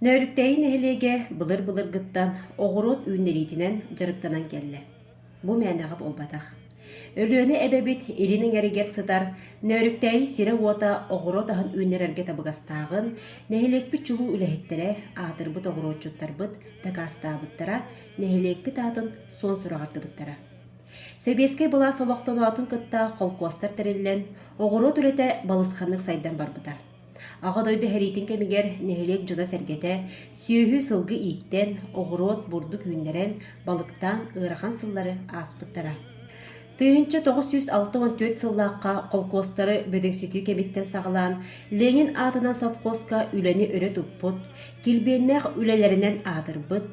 Нөөрүктээйи нэһилиэгэ былыр-былыргыттан оҕуруот үүннэриитинэн дьарыктанан кэллэ. Бу мээнэҕэ буолбатах. Өлүөнэ эбэбит илин эҥэригэр сытар Нөөрүктээйи сирэ-уота оҕуруот аһын үүннэрэргэ табыгастааҕын нэһилиэкпит чулуу үлэһиттэрэ, аатырбыт оҕуруотчуттарбыт дакаастаабыттара, нэһилиэкпит аатын суон сураҕырдыбыттара. Сэбиэскэй былаас олохтоноотун кытта холкуостар тэриллэн, оҕуруот үлэтэ балысханнык сайдан барбыта. Аҕа дойду сэриитин кэмигэр нэһилиэк дьоно-сэргэтэ сүөһү-сылгы ииттэн, оҕуруот, бурдук үүннэрэн, балыктаан ыарахан сыллары ааспыттара. 1964 сыллаахха холкуостары бөдөҥсүтүү кэмиттэн саҕалаан Ленин аатынан совхозка үлэни өрө туппут, килбиэннээх үлэлэринэн аатырбыт,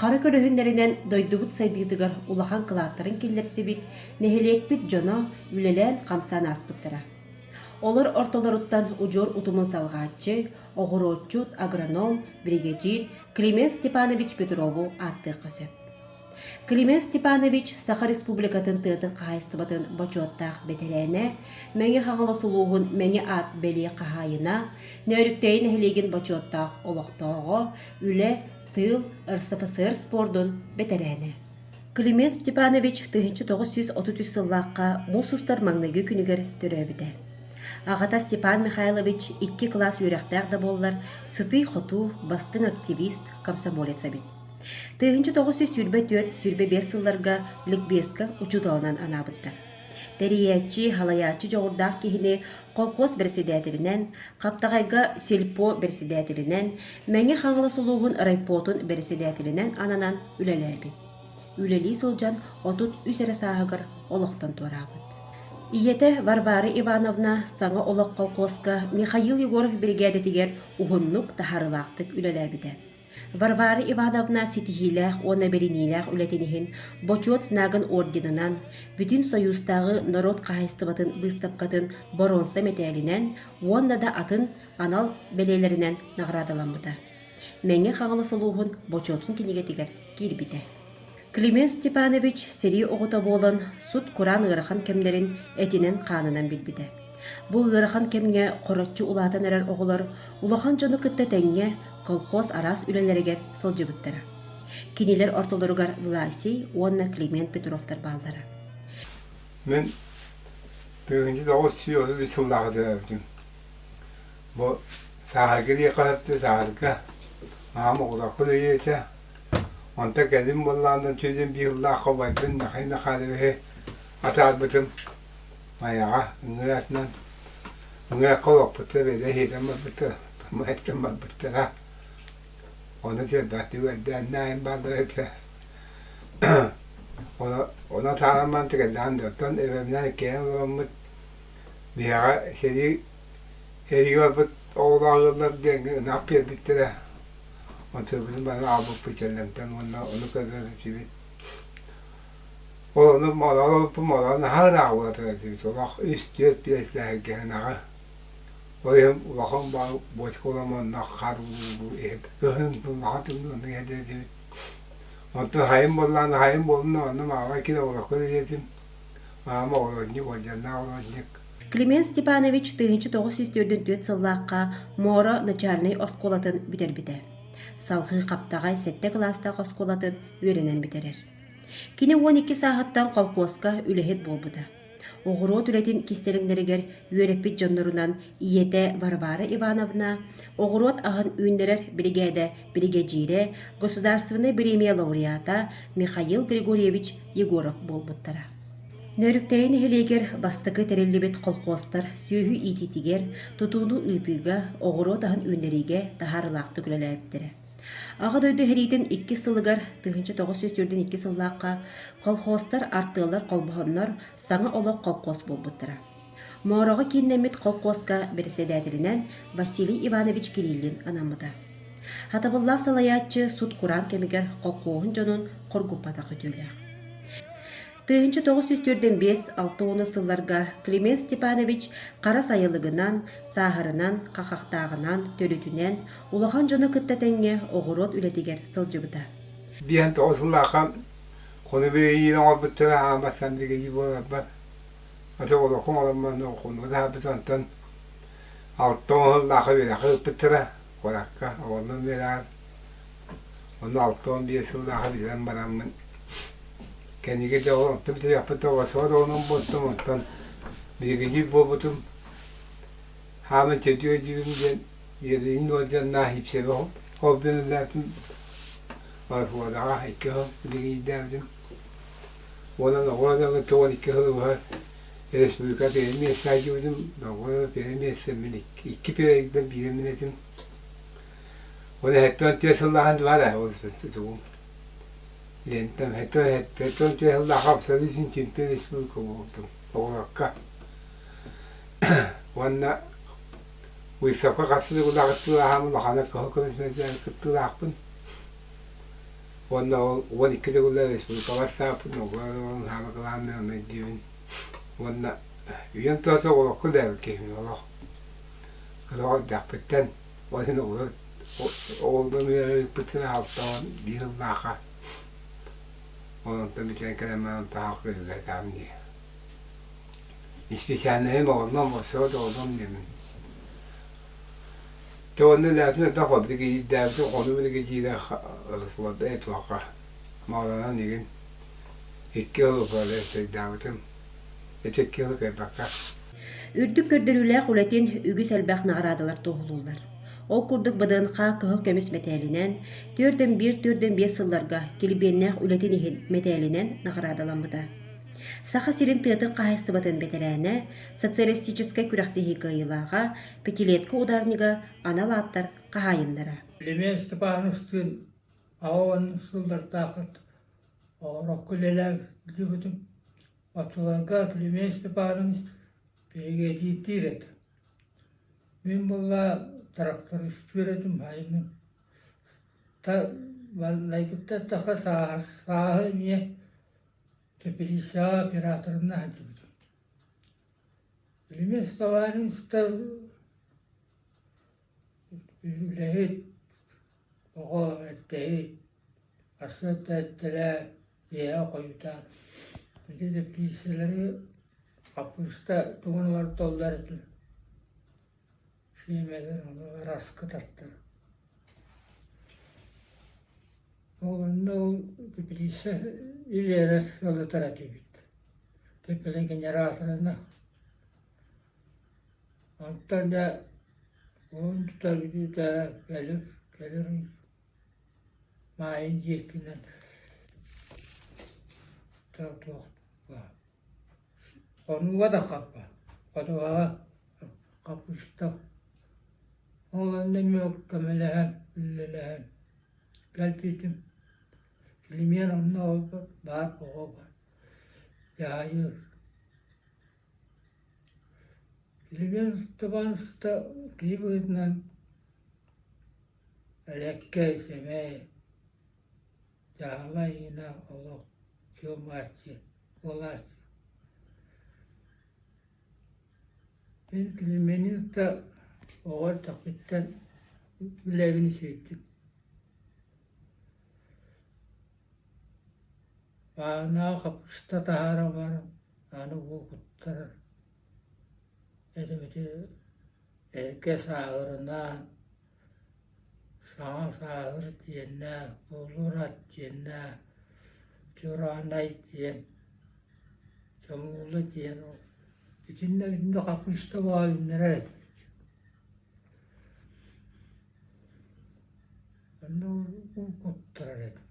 хара көлөһүннэринэн дойдубут сайдыытыгар улахан кылааттарын киллэрсибит нэһилиэкпит дьоно үлэлээн-хамсаан ааспыттара. Олор ортолоруттан удьуор утумун салҕааччы, оҕуруотчут, агроном, биригэдьиир Климент Степанович Петрову ааттыахха сөп. Климент Степанович Саха Республикатын тыатын хаһаайыстыбатын бочуоттаах бэтэрээнэ, Мэҥэ Хаҥалас улууһун Мэҥэ аат бэлиэ хаһаайына, Нөөрүктэйи нэһилиэгин бочуоттаах олохтооҕо, үлэ, тыыл, РСФСР спордун бэтэрээнэ. Климент Степанович 1933 сыллаахха муус устар маҥнайгы күнүгэр төрөөбүтэ. Аҕата Степан Михайлович икки кылаас үөрэхтээх да буоллар, сытыы-хотуу, бастыҥ активист, комсомолец эбит. 1924-25 сылларга ликбезка учууталынан анаабыттар. Тэрийээччи, халайааччы дьоҕурдаах киһини колхоз бэрэссэдээтэлинэн, Хаптаҕайга сельпо бэрэссэдээтэлинэн, Мэҥэ Хаҥалас улууһун райпотун бэрэссэдээтэлинэн ананан үлэлээбит. Үлэлии сылдьан 33 эрэ сааһыгар олохтон туораабыт. Ийэтэ Варвара Ивановна Саҥа олох колхозка Михаил Егоров биригээдэтигэр уһуннук таһаарыылаахтык үлэлээбитэ. Варвара Ивановна ситиһиилээх уонна бэриниилээх үлэтин иһин Бочуот Знагын орденынан, Бүтүн Союзтааҕы норуот хаһаайыстыбатын быыстапкатын боруонса мэтээлинэн уонна да атын анал бэлиэлэринэн наҕараадаламмыта. Мэҥэ Хаҥалас улууһун Бочуотун кинигэтигэр киирбитэ. Климент Степанович сэрии оҕото буолан сут-кураан ыарахан кэмнэрин этинэн-хаанынан билбитэ. Бу ыарахан кэмҥэ хороччу улаатан эрэр оҕолор улахан дьону кытта тэҥҥэ колхоз араас үлэлэригэр сылдьыбыттара. Кинилэр ортолоругар Власий уонна Климент Петровтар бааллара. Мин 1933 сыллааҕы төрөөбүтүм. Бу сааһырга диэххэ сөптө сааһырга аҕам оҕолорго үлэлиир этэ. Онтон кэлин буоллаҕына түөтүн биир сыллаах убайбын Михаил Михайловиһы атаарбытым Майаҕа ыҥыратынан ыҥыракка олохпуттара бэйэлэрэ иһитэн барбыттара эттэн барбыттара. Ону тиэрбэттик үөрдээннээн бааллар этэ. Ону ону атааран баран тикэллээн да оттон эбэбинэн иккиэн олороммут биһиэхэ сэрии сэриигэ барбыт оҕолоох ыаллар диэн ынах биэрбиттэрэ. Онтубутун бары аҕалбыппыт Чэллэмтэн уонна ону көрөн этибит. Ол ону молоон олоппут молоон наһаа ыраах буолар этибит. Олох үс, түөрт, биэс лэһэргэ ынаҕы. Ол иһин улахан бочка улам онно хаар уулуу иһит. Кыһын улахан тымныы онно иһэрдэр этибит. Онтон хайын буоллаҕына хайын буоллун онно маама киирэ олоххо этим. Маама оҕолонньук, уолдьаннаах оҕолонньук. Климент Степанович 1944 сыллаахха Моро начальнай оскуолатын бүтэрбитэ. Салҕыы Хаптаҕай сэттэ кылаастаах оскуолатын үөрэнэн бүтэрэр. Кини 12 сааһыттан холкуоска үлэһит буолбута. Оҕуруот үлэтин кистэлэҥнэригэр үөрэппит дьоннорунан ийэтэ Варвара Ивановна, оҕуруот аһын үүннэрэр биригээдэ биригэдьиирэ, государственнай бириэмийэ лауреата Михаил Григорьевич Егоров буолбуттара. Нөөрүктэйи нэһилиэгэр бастакы тэриллибит колхозтар сүөһү иитиитигэр, тутууну ыытыыга, оҕуруот аһын үүннэриигэ таһаарыылаахтык үлэлээбиттэрэ. Аҕа дойду сэриитин иккис сылыгар 1942 сыллаахха колхозтар, артыаллар холбоһоннор Саҥа олох колхоз буолбуттара. Моороҕо кииннэммит колхозка бэрэссэдээтэлинэн Василий Иванович Кириллин анаммыта. Хатабыллаах салайааччы сут-кураан кэмигэр колхоһун дьонун хоргуппатах үтүөлээх. 1945-60 сылларга Климент Степанович хара сайылыгынан, сааһырынан, хахахтааҕынан, төрүтүнэн улахан дьону кытта тэҥҥэ оҕуруот үлэтигэр сылдьыбыта. Диэн тоҕус сыллаахха хону бириийин оҥорбуттара аамматтан бириийи буоларбар аты олоххун оломмон хонуга таһаарбыт онтон алта уон сыллаахха үөрэххэ ыыппыттара куоракка оҕолорун үөрэҕэр. Онно 65 сыллааҕы билэн бараммын кэнники да онтон бүтүөхпүт оҕосуот оҕонон буолтум, онтон биһигиниир буолбутум. Хааман чэбдик өйдүүбүн диэн Ленин уордьаннаах Ипсэбэ холбунуллаабытым Марфодаҕа икки сыл билигиирдээбитим. Уонна Новгородовы 12 сыл быһа республика первый место сылдьыбытым. Новгородов первый место мин икки периодтан биирэ мин этим. Уонна 74 сыллааһын баар ээ ол тугум. Лентам 74 сыллаахха абсолютный чемпион республика буолбутум оҕолорго. Уонна выставка хас сыллааҕыттылааһым улахана кыһыл көмүс мэтээлин кыттыылаахпын. Уонна ол 12 төгүллээх республикалар сааппын, оҕолорун хаамыкалааннар онно өйдүүбүн. Уонна үйэм тухары олоххо үлээбит киһибин олох. Олох эрдэхпиттэн ол иһин оҕолор оҕолорум үөрэппиттэрэ 61 сыллаахха. Онтон бүтэн кэлэн баран таах үлэлээтэҕим дии. Исписээннэһим оҕонньор морсуга доҕордом диэммин. Дьэ уонна үлээтин элбэх буолбут иирдээбитим хонуу биригэдьиирэ Руслан туохха Моононон игин икки сыл управляющайдаабытым. Ити икки сыл кыайбакка. Үрдүк көрдөрүүлээх үлэтин үгүс элбэх наҕараадалар туоһулууллар. Ол курдук БДНХ кыһыл көмүс мэтээлинэн, 4-1-4-5 сылларга килбиэннээх үлэтин иһин мэтээлинэн наҕараадаламмыта. Саха сирин тыатын хаһаайыстыбатын бэтэрээнэ, социалистическай күрэхтэһии кыайыылааҕа, пятилетка ударнига анал ааттар хаһаайыннара. Климент Степановтыын аҕа сыллардаахыт оҕорокко үлэлээбитим. Оччолорго Климент Степанович биригэдьиирдиир этэ. Мин буолла трактористыыр этим айыным. Маҥнайгыттан таха сааһы эмиэ Тэпилииссэҕэ операторынан сылдьыбытым. Климент Степанович үлэһит, оҕо эрдэһит, сарсыарда эрдэлээн, киэһэ хойутаан ити тэпилииссэлэри хаппыыста тугун олордоллор этэ сиэмэлэр ону ыраска тартар. Ол онно ол теплица илиэрэ сылытар этибит. Теплогенераторынан. Онтон дьэ уһун тутар бүтүүтэ кэлир кэлир маайын дьиэтинэн туох Хонууга да хаппа, ходуһаҕа хаппыста. Ол онно эмиэ көмөлөһөн, үлэлэһэн кэлбитим. Климент онно ол баар оҕо баар дьаһайыы. Климент Степанович киһи быһыытынан элэккэй, сэмэй, дьаһала иһинэ олох чуумааччы буолааччы. Мин Климени кытта оҕо эрдэхпиттэн үлэбин үчүгэйдик Бааһынаҕа хаппыста таһааран баран аны уу куттарар этим ити эргэ сааһырынаан Саҥа сааһыр диэннээх, Буолур ат диэннээх, Чураанай диэн, Чомуула диэн итиннэ итиннэ хаппыыста бөҕө үүннэрэр этибит. Онно уу куттарар этим.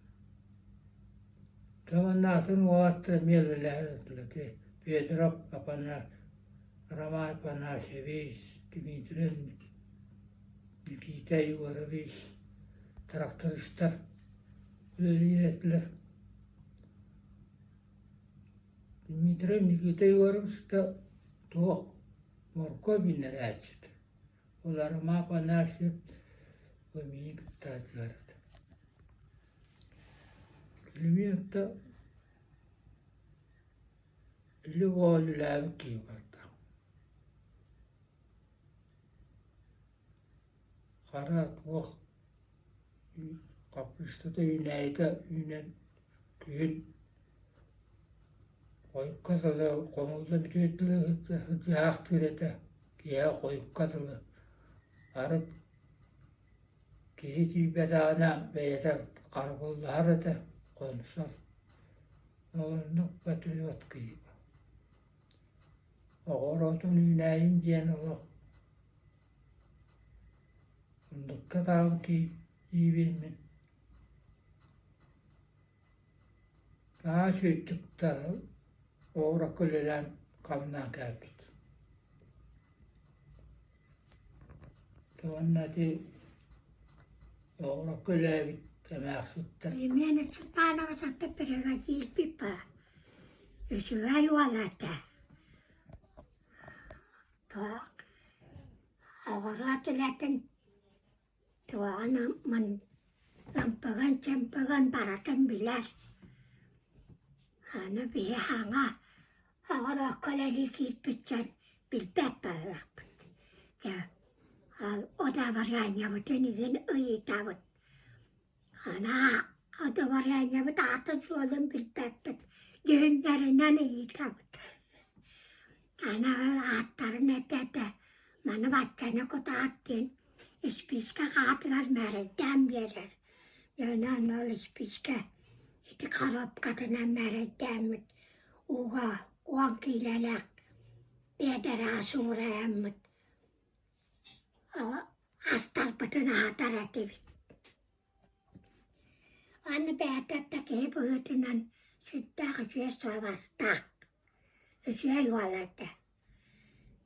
Таманнаатын уолаттар эмиэ үлэлэһэр этилэр Петров Апана, Роман Афанасьевич, Дмитрий Никита Егорович трактористар үлэлиир этилэр. Дмитрий Никита Егоровичка туох моркуоп үүннэрээччитэ. Ол Роман Афанасьев миигин кытта сылдьар этэ. Климент Любой үлэлээбит киһи барда. Хара туох хаппыыстата үүнээйитэ үүнэн күһүн хойукка дылы хомулла бүтүөр дылы сыдьаахтыыр этэ киэһэ хойукка дылы арыт. Киһи тиийбэтэҕинэ бэйэтэ харабыллаһар этэ, хонсор. Ол оннук патриот киһи. Оҕуруотун үүнээйим диэн олох оннукка даҕаны тиийбин мин. Наһаа үчүгэйдик да оҕуруокка үлэлээн хамнаан кэлбит. Уонна ити оҕуруокка үлэлээбит эмээхситтэр Елена Степанова сатта бригадирбит баар. Үчүгэй уол этэ. Туох оҕуруот үлэтин туоҕун ымпыгын-чымпыгын барытын билэр. Аны биһи саҥа оҕуруокка үлэлии киирбит дьон билбэт буоллахпыт. Дьэ, ол одобрениебытын игин ыйытабыт. Анаа одобрениебыт аатын-суолун билбэппит, дьүһүннэринэн ыйытабыт. Аны ааттарын этэ-этэ маны баччаны кутаат диэн испиискэ хаатыгар мээрэйдээн биэрэр. Дьэ онон ол испиискэ ити коробкатынан мээрэйдээммит ууга 10 киилэлээх биэдэрэҕэ суурайаммыт астарбытын аһатар этибит. Аны бэйэтэ да киһи быһыытынан сүрдээх үчүгэй суобастаах, үчүгэй уол этэ.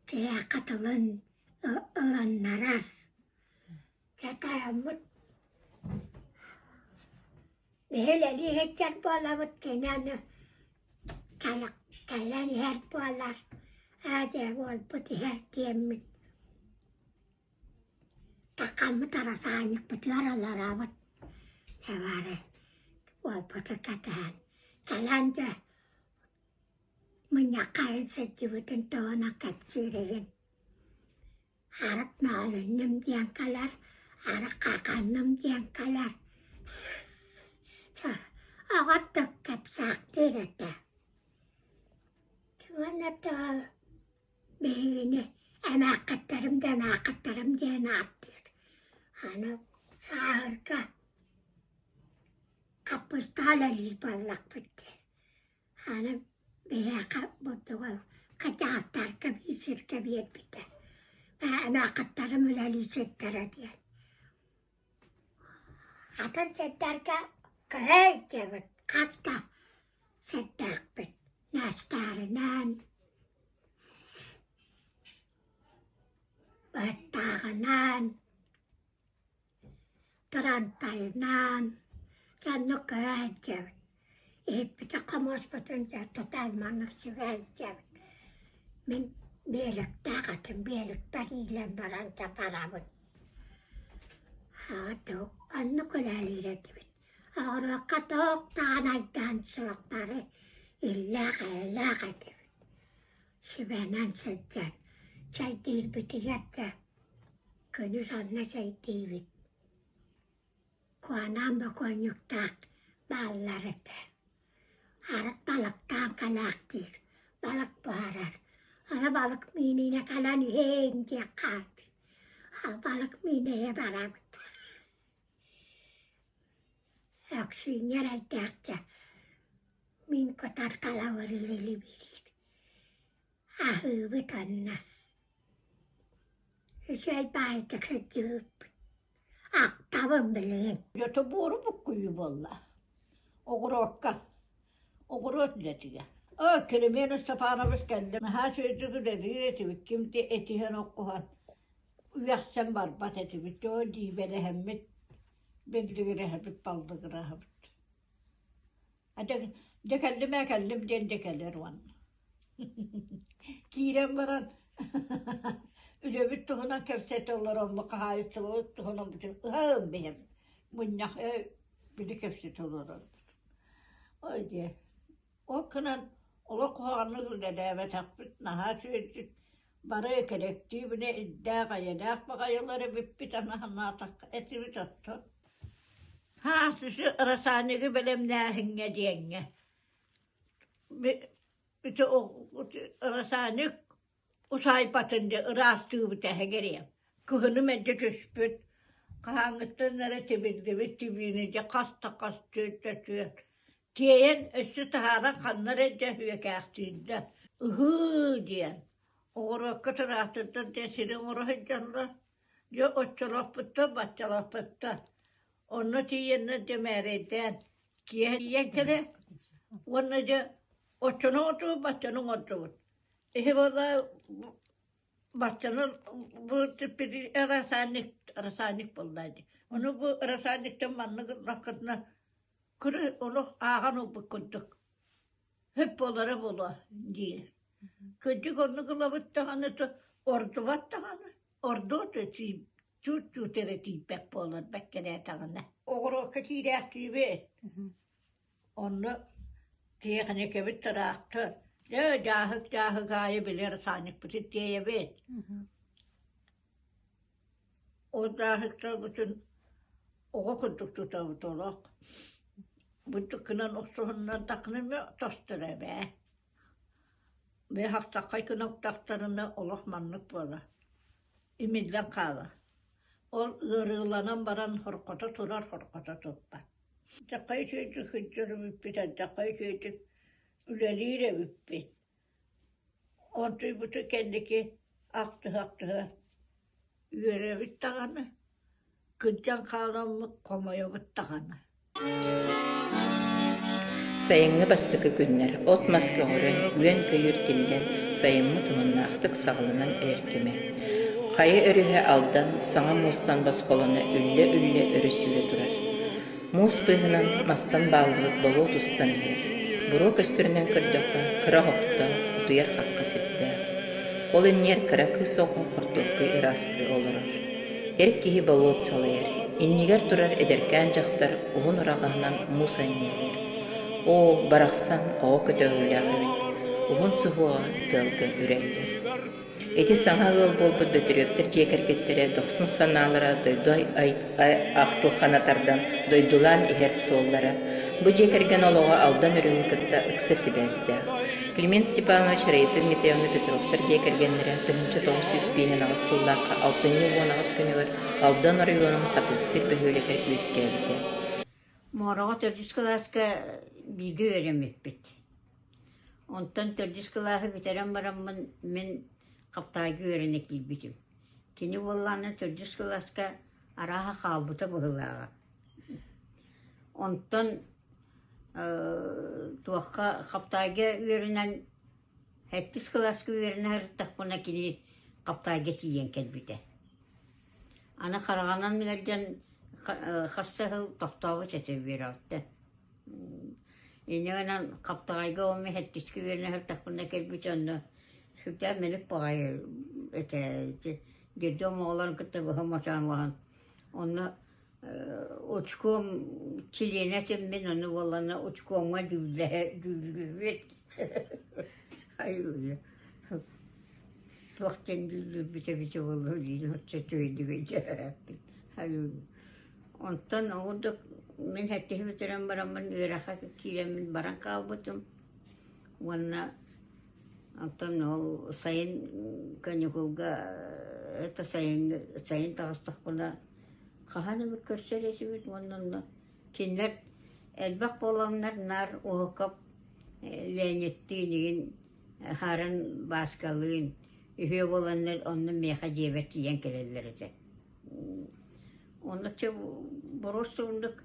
Киһиэхэ тылын ылыннарар. Дьэ тойоммут биһи үлэлии сылдьар буолабыт, кини аны кэлэн иһэр буолар, ээ дьэ уолбут иһэр диэммит Такаммыт арасаанньыкпытыгар олоробут. Дьэ баары уолбуту кэтэһэн кэлэн дьэ мунньахха сылдьыбытын туһунан кэпсиир игин. Арыт мөҕүлүннүм диэн кэлэр, арыт хаханным диэн кэлэр. Оҕо кэпсээхтиир этэ. Уонна Биһигини эмээххиттэрим да эмээххиттэрим диэн ааттыыр. Аны сааһырга хаппыыстаҕа үлэлиир буоллахпыт дии. Аны биһиэхэ бурдугу хачаахтарга биир сиргэ биэрбитэ. Эмээххиттэрим үлэлии сыттара диэн. Атын сирдэргэ көһөй диэбит хас да сирдээхпит Настаарынан, Баттааҕынан, Турантайынан соннук көһө сылдьабыт. Иһиппитин-хомуоспутун дьэ тутан маннык сүгэ сылдьабыт. Мин биэликтээх этим, биэликпэр иилэн баран барабын. Оннук үлэлиир этибит. Оҕуруокка туох даҕаны айдаан суох бары иллээх-эйэлээх этибит. Сүбэнэн сылдьан чэйдиирбитигэр да күнүс онно чэйдиибит. Куонаан бокуонньуктаах бааллар этэ. Арыт балыктаан кэлээхтиир, балык буһарар. Аны балык миининэ кэлэн иһэйин диэх хаалбыт. Балык миинэйэ барабыт. Өксүүнньэ эрэйдээхтэ мин кутар халабырыыр илибириир. Аһыыбыт онно. Үчүгэй баайдык сылдьыбыппыт. Ахтабын билигин. Дьото буору буккуйуу буолла. Оҕуруокка. Оҕуруот үлэтигэр. Оо, Климент Степанович кэллэ. Наһаа үчүгэйдик үлэлиир этибит. Ким да этиһэн оккуһан үөхсэн барбат этибит. Оо, дьиибэлэһэммит, биллигирэһэбит, баллыгыраһабыт. Дьэ, дьэ кэллим ээ, кэллим диэн дьэ кэлэр уонна. Киирэн баран үлэбит туһунан кэпсэтэ олороммут, хаһаайыстыбабыт туһунан ыһа бэйэбит мунньах били кэпсэтэ олоробут. Ой диэ, ол гынан олох куһаҕаннык үлэлээбэтэхпит, наһаа үчүгэйдик бары кэлэктиибинэ ирдээх-эйэлээх баҕайылар эбиппит аны санаатахха этибит оттон. Хаасысы расаанньыгы бэлэмнээһиҥҥэ диэҥҥэ ити расаанньык усаайбатын дьэ ыраастыыбыт эһэгэриэм. Кыһыны мэлдьи түспүт. Хаһааҥҥыттан эрэ тибиллибит тибиини дьэ хас да хас түөрт да түөрт тиэйэн өссө таһааран ханна эрэ дьэ үөкээхтииллэр. Ыһыы диэн оҕуруокка тыраахтырдар диэн сири оҥоро сылдьаллар. Дьэ оччолоохпуттан баччалаахпыттан онно тиийэннэр дьэ мээрэйдээн киэһэ тиийэн кэлэ уонна дьэ оччону оҥордубут баччаны оҥордубут. Иһи буолла Баччаны бу рассадник рассадник буолла дии. Ону бу рассадниктан маннык ыллаххытына кыры олох ааҕан ылбыт курдук сөп буолара буолуо диир. Кырдьык оннук ылабыт даҕаны ордубат даҕаны ордуо чуут-чуут эрэ тиийбэт буолар бэккирээтэҕинэ. Оҕуруокка киирээхтиибит. Онно тиэхиньикэбит тыраахтар, дьэ дьааһык-дьааһык аайы билэр саанньыкпытын тиэйэбит. Ол дьааһыктарбытын оҕо курдук тутабыт олох. Бурдук гынан охсуһуннардаххына тостор эбээ. Быһахтаххай гына уктахтарына олох маннык буолар, имиллэн хаалар. Ол ыарыыланан баран хорхото турар, хорхото турбат. Дьахай үчүгэйдик сылдьар эбиппит, алдьархай үчүгэйдик үлэлиир эбиппит. Онтуйбуту кэнники ахтыһа-ахтыһа үөрэбит даҕаны, кырдьан хааламмыт хомойобут даҕаны. Сайыҥҥы бастакы күннэр от-мас көҕөрөн, үөн-көйүүр тиллэн, сайыммыт уһуннаахтык саҕаланан эрэр кэмэ. Хайа өрүһэ Алдан саҥа муустан босхолоно үллэ-үллэ өрө сүүрэ турар. Муус быыһынан мастан бааллыбыт болуот устан иһэр. Буруо көстөрүнэн көрдөххө, кыра оһохтоох, утуйар хахха сирдээх. Ол иннигэр кыра кыыс оҕо хортуоппуй ыраастыы олорор. Эр киһи болуот салайар, иннигэр турар эдэркээн дьахтар уһун ураҕаһынан муус анньыалыыр. Оо, барахсан оҕо көтөҕүүлээх эбит, уһун суһуоҕа тыалга үрэллэр. Ити саҥа ыал буолбут Бөтүрүөптэр дьиэ кэргэттэрэ дохсун санаалара дойду ахтылхана тардан дойдулаан иһэр суоллара. Бу дьиэ кэргэн олоҕо Алдан өрүһү кытта ыкса сибээстээх. Климент Степанович, Раиса Дмитриевна Петровтар дьиэ кэргэннэрэ 1958 сыллаахха алтынньы 18 күнүгэр Алдан оройуонун Хатыыстыыр бөһүөлэгэр үөскээбитэ. Муораҕа төрдүс кылааска бииргэ үөрэммиппит. Онтон төрдүс кылааһы бүтэрэн бараммын мин Хаптаайга үөрэнэ киирбитим. Кини буоллаҕына төрдүс кылааска арааһа хаалбыта быһыылааҕа. Онтон туохха Хаптаайга үөрэнэн сэттис кылааска үөрэнэ сырыттахпына кини Хаптаайга тиийэн кэлбитэ. Аны хараҕынан ыалдьан хас да сыл тохтообут этэ үөрэҕиттэн. Инньэ гынан Хаптаҕайга уонна сэттискэ үөрэнэ сырыттахпына кэлбит онно сүрдээх мэник баҕайы этэ ити детдом оҕолорун кытта быһа мочоонноһон онно учком чилиэнэ этим мин ону буоллаҕына учкомҥа дьүүллэһэ дьүүллүүбүт туох диэн дьүүллүүрбүт эбитэ буолуо диин оччо үчүгэйдик өйдөөбөппүн Онтон ол курдук мин сэттиһи бүтэрэн бараммын үөрэххэ киирэммин баран хаалбытым уонна оттон ол сайын каникулга это сайыҥҥы сайын таҕыстахпына хаһан эмит көрсөр этибит уонна онно кинилэр элбэх буоланнар наар Уһукап Леонидтиин игин Хааран Бааскалыын үһүө буоланнар онно миэхэ дьиэбэр тиийэн кэлэллэр этэ. Онно чэ боруос сугундук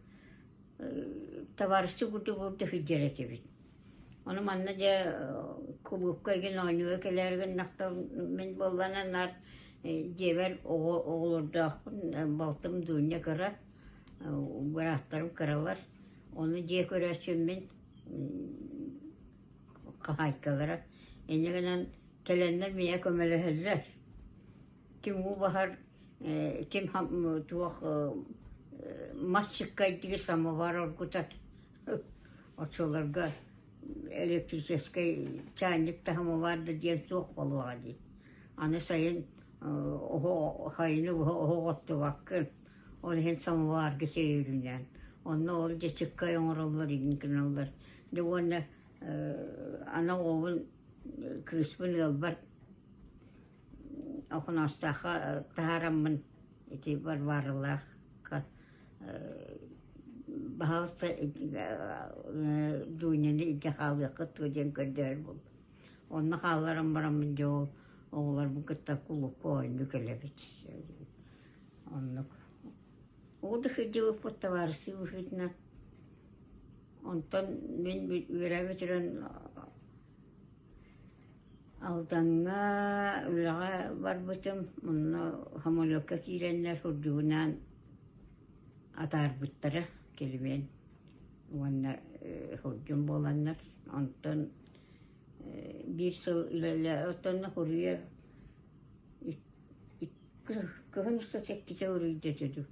табаарыстыы курдук курдук сылдьар этибит. Ону манна дьэ кулуупка игин оонньууга кэлээри гыннахта мин буоллаҕына наар дьиэбэр оҕо оҕолордоохпун балтым Дуня кыра, бырааттарым кыралар. Ону дьиэ көрөөччүм мин хаһаайкалара. Инньэ гынан кэлэннэр миэхэ көмөлөһөллөр. Ким уу баһар, ким туох мас чыккайдыыр самовар оргутар. Оччолорго электрическэй чаанньык да самовар да диэн суох буолуоҕа дии. Аны сайын оһох сайыны быһа оһох оттубаккын, ол иһин самоварга чэй үрүнээн. Онно ол дьэ чыккай оҥороллор игин гыналлар. Дьэ уонна аны оҕобун кыыспын ыалбар Охоностооххо таһаараммын ити Варваралаах. Баһаалыста Дуняны илдьэ хаалыаххыт дуо диэн көрдөһөр буоллум. Онно хаалларан бараммын дьэ ол оҕолорбун кытта кулуупка оонньуу кэлэбит. Оннук. Оҕо да сылдьыбыппыт табаарыстыы быһыытынан. Онтон мин үөрэ бүтэрэн Алдаҥҥа үлэҕэ барбытым, онно самолекка киирэннэр сурдьугунаан атаарбыттара килимиэн уонна сурдьум буоланнар. Онтон биир сыл үлэлээ оттон суруйар кыһын устата иккитэ уруйда этэ дуу.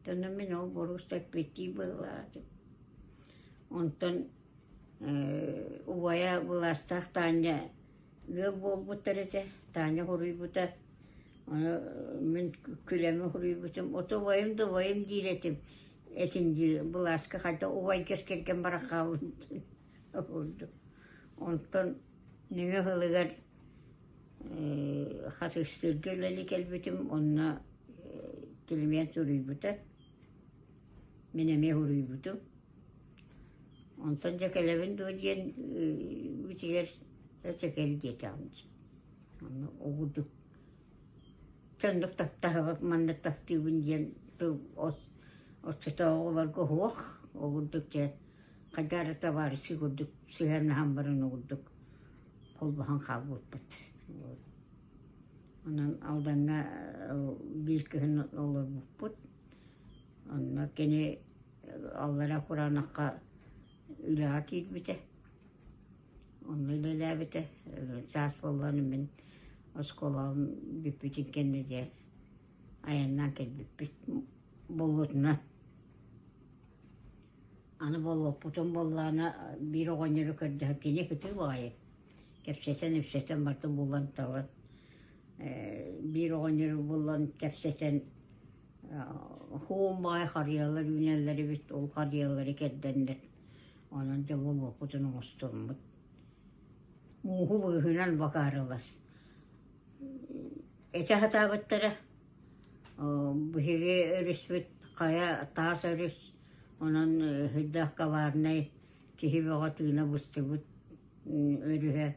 Онно мин ол боруоста эппиэттии быһыылаах этим. Онтон убайа былаастаах Таня ыал буолбуттар этэ, Таня суруйбута. Ону мин күлэми суруйбутум. Ото убайым да убайым диир этим. Этин дии былааска хайда убайгар кэргэн баран хааллым диэн курдук. Онтон нөҥүө сылыгар Хатыыстыырга үлэлии кэлбитим, онно Климент суруйбута. Мин эмиэ суруйбутум. Онтон дьэ кэлэбин дуо диэн битигэр чэ кэл диэтэҕим дии. Онно оҕурдук чоннук таптаһабыт маннык таптыыбын диэн тыл оччотооҕу оҕолорго суох. Ол курдук дьэ хайдах эрэ табаарыстыы курдук сыһыаннаһан баран ол курдук холбоһон хаалбыппыт. Онон Алдаҥҥа биир кыһын олорбуппут. Онно кини аллара Кураанахха үлэҕэ киирбитэ. Онно үлэлээбитэ. Саас буоллаҕына мин оскуолам бүппүтүн кэннэ дьэ айаннаан кэлбиппит болуотунан. Аны болуоппутун буоллаҕына биир оҕонньору көрдөһөн кини кытыы баҕайы кэпсэтэн-ипсэтэн барытын булан-талан биир оҕонньору булан кэпсэтэн Хоом баҕайы харыйалар үүнэллэр эбит, ол харыйалары кэрдэннэр, онон дьэ болуоппутун оҥостоммут. Мууһу быыһынан бакаарылар. Этэ сатаабыттара, биһиги өрүспүт хайа таас өрүс, онон сүрдээх коварнай киһи бөҕө тыына быстыбыт өрүһэ.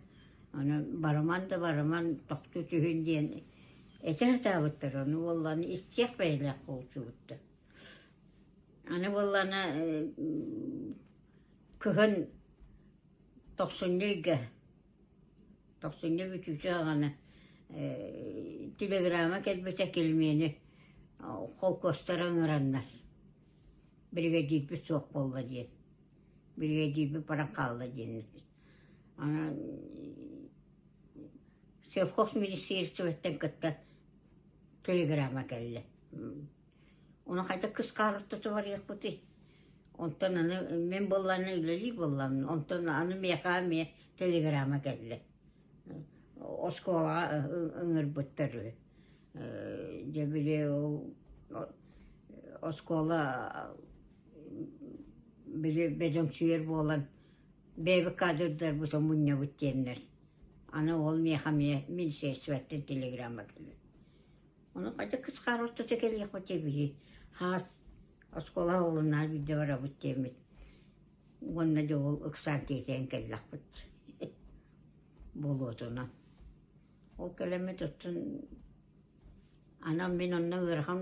Аны барыман да барыман тохтуу түһүн диэн Этэ сатаабыттар, ону буоллаҕына истиэх бэйэлээх буолсубуттар. Аны буоллаҕына кыһын тохсунньу ыйга, тохсунньу бүтүүтэ даҕаны телеграмма кэлбитэ килимиэни холкуостара ыҥыраннар, биригэдьиирбит суох буолла диэн, биригэдьиирбит баран хаалла диэннэр. Анан Сельхоз министиэристибэттэн кытта телеграмма кэллэ. Ону хайдах кыс хаарыттата барыахпытый? Онтон аны мин буоллаҕына үлэлиир буоллаҕым. Онтон аны миэхэ эмиэ телеграмма кэллэ. Оскуолаҕа ыҥырбыттар үһү. Дьэ били ол оскуола били бөдөҥсүйэр буолан бэйэбит кадрдарбытын мунньабыт диэннэр. Аны ол миэхэ эмиэ министерствоттан телеграмма кэлэр. Ону хайда кыс-хаар ортото кэлиэхпит эбии хаас оскуола оҕолунаар биирдэ барабыт диэммит уонна дьэ ол ыксаан тиэтэйэн кэллэхпит болуотунан. Ол кэлэммит оттон анан мин онно ыарахан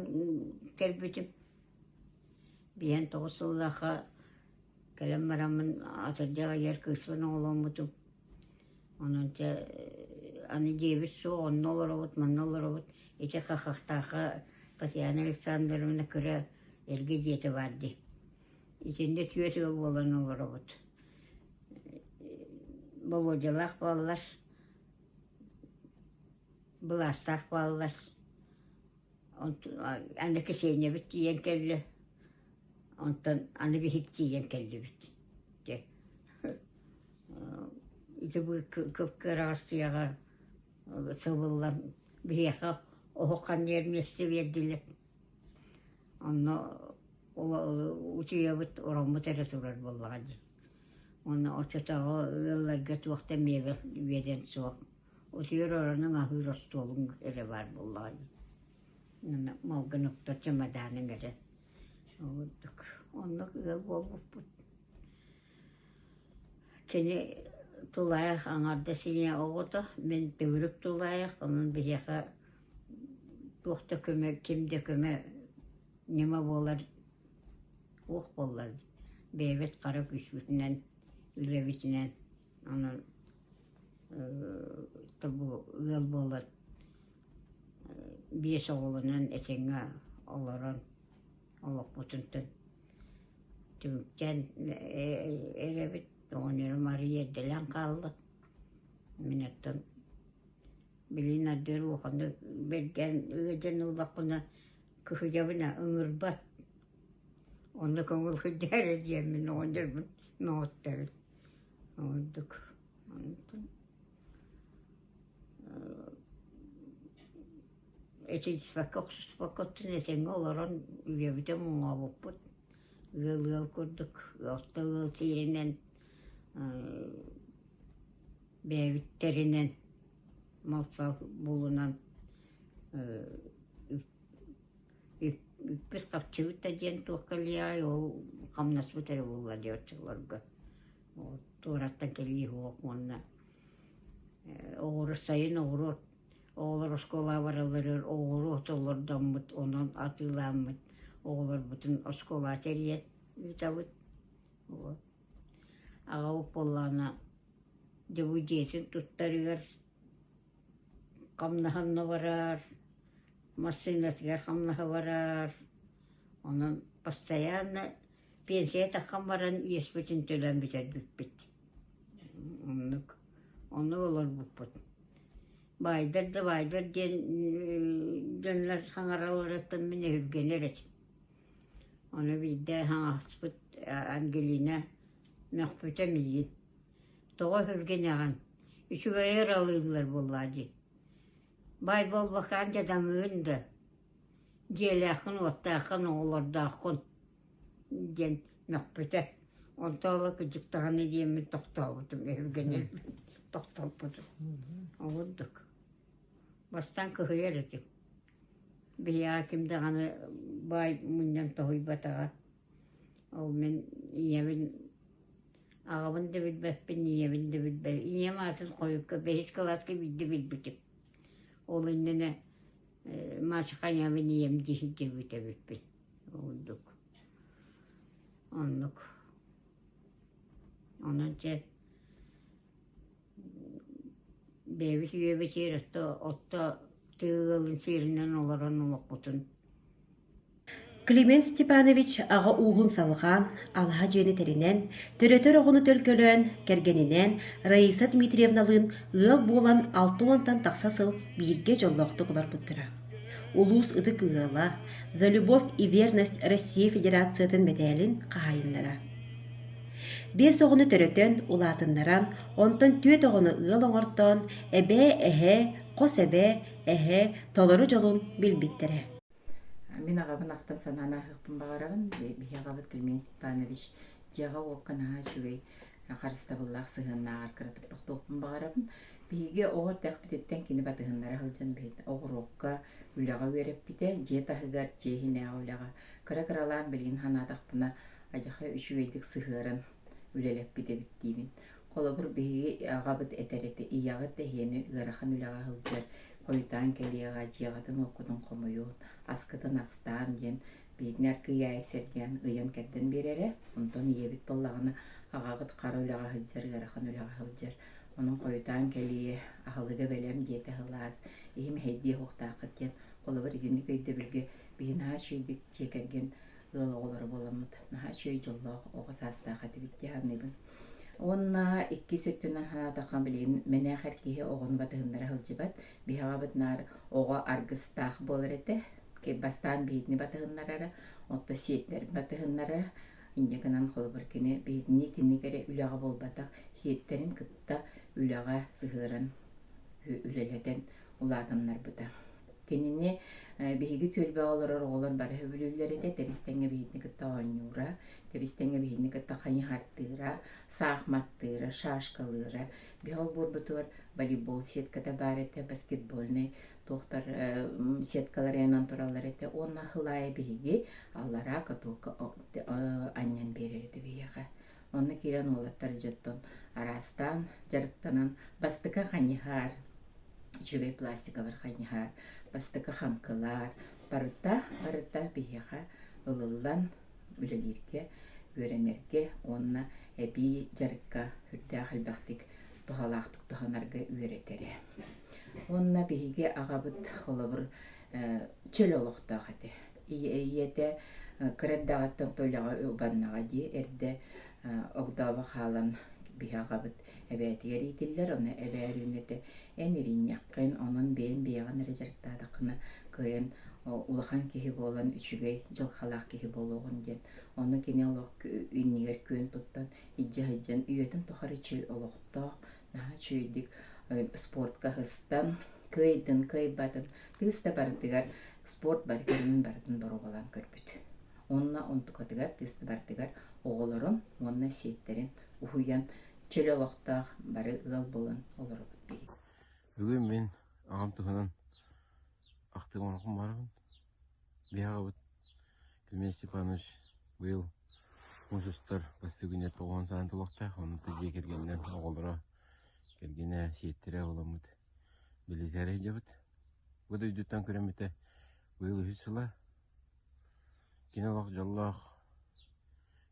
кэлбитим. Биһэн тоҕус сыллаахха Кэлэн бараммын атырдьах ыйар кыыспын оҕоломмутум. Онон чэ аны дьиэбит суох, онно олоробут, манна олоробут. Ити Хахахтаахха Татьяна Александровна кыра эргэ дьиэтэ баар дии. Итиннэ түөрт ыал буолан олоробут. Болуодьалаах буоллар, былаастаах буоллар. Аны Ксеньябыт тиийэн кэллэ. Онтон аны биһиги тиийэн кэллибит. Дьэ ити бу кып-кыараҕас тыаҕа сыбыллан биһиэхэ оһох ханньыйар миэстэ биэрдилэр. Онно утуйабыт, ороммут эрэ турар буоллаҕа дии. Уонна оччотооҕу ыалларга туох да миэбэл үөдэн суох. Утуйар оронуҥ, аһыыр остуолуҥ эрэ баар буоллаҕа дии. Уонна малгын уктар чымадааныҥ эрэ. Ордук оннук ыал буолбуппут. Кини тулаайах аҥаардас ийэ оҕото, мин төгүрүк тулаайах, онон биһиэхэ туох да көмө, ким да көмө ньыма буолар уох буолла бэйэбит хара күүспүтүнэн, үлэбитинэн онон бу ыал буолан биэс оҕолонон этэҥҥэ олорон олохпутун түмүктээн эрэбит. Оҕонньорум арыый эрдэлээн хаалла. Мин оттон билигин ардыгар улаханнык бэргээн ыалдьан ыллахпына кыһыйабын аа ыҥырбат. Онно көҥүл сылдьар эрэ диэммин оҕонньорбун мөҕүттэбин. Ордук онтон этиспэккэ охсуспакка оттон этэҥҥэ олорон үйэбитин моҥообуппут. Ыал ыал курдук орто ыал сиэринэн бэйэбиттэринэн мал-сал булунан Үппүт-харчыбыт да диэн туохха кэлиэҕэй, ол хамнаспыт эрэ буолла дии оччолорго. Туораттан кэлии суох уонна оҕуруот сайын оҕуруот оҕолор оскуолаҕа баралларыгар оҕуруот олордоммут, онон атыылааммыт оҕолорбутун оскуолаҕа тэрийэн ыытабыт. Вот. Аҕабыт буоллаҕына дьэ бу дьиэтин туттарыгар Хамнаһынна барар, массыынатыгар хамнаһа барар, онон постоянно пенсия таххан баран иэспитин төлөөн бүтэрбиппит. Оннук, оннук олорбуппут. Баайдар да баайдар диэн дьоннор саҥаралларыттан мин өһүргэнэр этим. Ону биирдэ хаҥаспыт Ангелина мөхпүтэ миигин. Тоҕо өһүргэнэҕин? Үчүгэйи ыралыыллар буоллаа дии. Баай буолбаккаан дьадаҥыгын да, дьиэлээххин-уоттааххын, оҕолордооххун диэн мөхпүтэ. Онтон ыла кырдьык даҕаны диэммин тохтообутум, өһүргэнэрбин тохтоппутум. Ол курдук. Бастаан кыһыйар этим. Биһиэхэ ким даҕаны баай мунньан тоһуйбатаҕа. Ол мин ийэбин Аҕабын да билбэппин, ийэбин да билбэппин. Ийэм аатын хойукка бэһис кылааска биирдэ билбитим. Ол иннинэ Маша хайаабын ийэм дии сылдьыбыт эбиппин. Ордук. Оннук. Онон чэ бэйэбит үйэбитигэр отто отто тыа ыалын сиэринэн олорон олохпутун Климент Степанович аҕа ууһун салҕаан, алаһа дьиэни тэринэн, төрөтөр оҕону төлкөлөөн, кэргэнинээн Раиса Дмитриевналыын ыал буолан алта уонтан тахса сыл бииргэ дьоллоохтук олорбуттара. Улуус ытык ыала, «За любовь и верность Россия Федерациятын» мэтээлин хаһаайыннара. Биэс оҕону төрөтөн, улаатыннаран, онтон түөрт оҕону ыал оҥортоон, эбээ, эһээ, хос эбээ, эһээ толору дьолун билбиттэрэ. Мин аҕабын ахтан санаан ааһыахпын баҕарабын. Биһи аҕабыт Климент Степанович дьиэҕэ-уокка наһаа үчүгэй харыстабыллаах сыһыаннааҕар кыратык тохтуохпун баҕарабын. Биһиги оҕо эрдэхпититтэн кини батыһыннара сылдьан оҕуруокка үлэҕэ үөрэппитэ, дьиэ таһыгар, дьиэ иһинээҕи үлэҕэ. Кыра-кыралаан билигин санаатахпына, адьаха үчүгэйдик сыһыаран үлэлэппит эбит диибин. Холобур, биһиги аҕабыт этэр этэ, ийэҕит эһиэни ыарахан үлэҕэ сылдьар, хойутаан кэлиэҕэ, дьиэҕитин-уоккутун хомуйун, аскытын астаан диэн биһигини аргыый сэргээн ыйан-кэрдэн биэрэрэ. Онтон ийэбит буоллаҕына, аҕаҕыт хара үлэҕэ сылдьар, ыарахан үлэҕэ сылдьар, онон хойутаан кэлиэ, аһылыга бэлэм диэтэ сылаас, иһим эһэйдиэ суохтааххыт диэн. Холобур, итинник өйдөбүлгэ биһи наһаа үчүгэйдик дьиэ кэргэн ыал оҕолоро буоламмыт наһаа үчүгэй дьоллоох оҕо саастаах этибит дии саныыбын. Уонна иккис өттүнэн санаатахха билигин мэнээх эр киһи оҕону батыһыннара сылдьыбат. Биһи аҕабыт наар оҕо аргыстаах буолар этэ. Бастаан биһигини батыһыннарара, онто сиэттэрин батыһыннарара. Инньэ гынан холобур кини биһигини итинник эрэ үлэҕэ буолбатах, сиэттэрин кытта үлэҕэ сыһыаран үлэлэтэн улаатыннарбыта. Кинини биһиги түөлбэҕэ олорор оҕолор бары сөбүлүүллэр этэ, тэбис-тэҥҥэ биһигини кытта оонньуура, тэбис-тэҥҥэ биһигини кытта хайыһардыыра, саахматтыыра, шашкалыыра. Биһи олбуорбутугар волейбол сетката баар этэ, баскетбольнай. туохтар сеткалар ыйанан тураллар этэ уонна хылаайы биһиги аллараа катокка анньан биэрэр этэ биһиэхэ. Онно киирэн уолаттар дьоттон араастаан дьарыктанан бастакы хайыһар, үчүгэй пластикалар хайыһар, бастакы хаҥкылар барыта барыта биһиэхэ ылыллан үлэлииргэ, үөрэнэргэ уонна эбии дьарыкка сүрдээх элбэхтик туһалаахтык туһанарга үөрэтэрэ. Уонна биһиги аҕабыт холобур чөл олохтоох этэ. Ийэтэ кыра эрдэҕиттэн үлэҕэ убаннаҕа дии эрдэ огдообо хаалан биһи аҕабыт эбээтигэр иитиллэр, ону эбээ өрүүнэтэ эн иринньэххин, онон бэйэҥ бэйэҕин эрэ дьарыктаатаххына кыайан улахан киһи буолан үчүгэй дьылҕалаах киһи буолуоҕун диэн. Ону кини олох иннигэр күөн туттан илдьэ сылдьан үйэтин тухары чөл олохтоох, наһаа үчүгэйдик спортка сыстан, кыайдын, кыайбатын, тыыс да барытыгар спорт бары көрүҥүн барытын боруобалаан көрбүт. Уонна онтукатыгар тыыс да барытыгар оҕолорун уонна сиэттэрин уһуйан чөл олохтоох бары ыал буолан олоробут биһиги. Бүгүн мин аҕам туһунан ахтыы оҥорохпун баҕарабын. Биһи аҕабыт Климент Степанович быйыл муус устар бастакы күнэ тоҕуон саҕана толуохтаах. Онно дьиэ кэргэнинэн оҕолоро, кэргэнэ, сиэттэрэ оҕоломмут билиитэ сылдьабыт. Бу дойдуттан күрэммитэ быйыл үһүс сыла. Кини олох дьоллоох,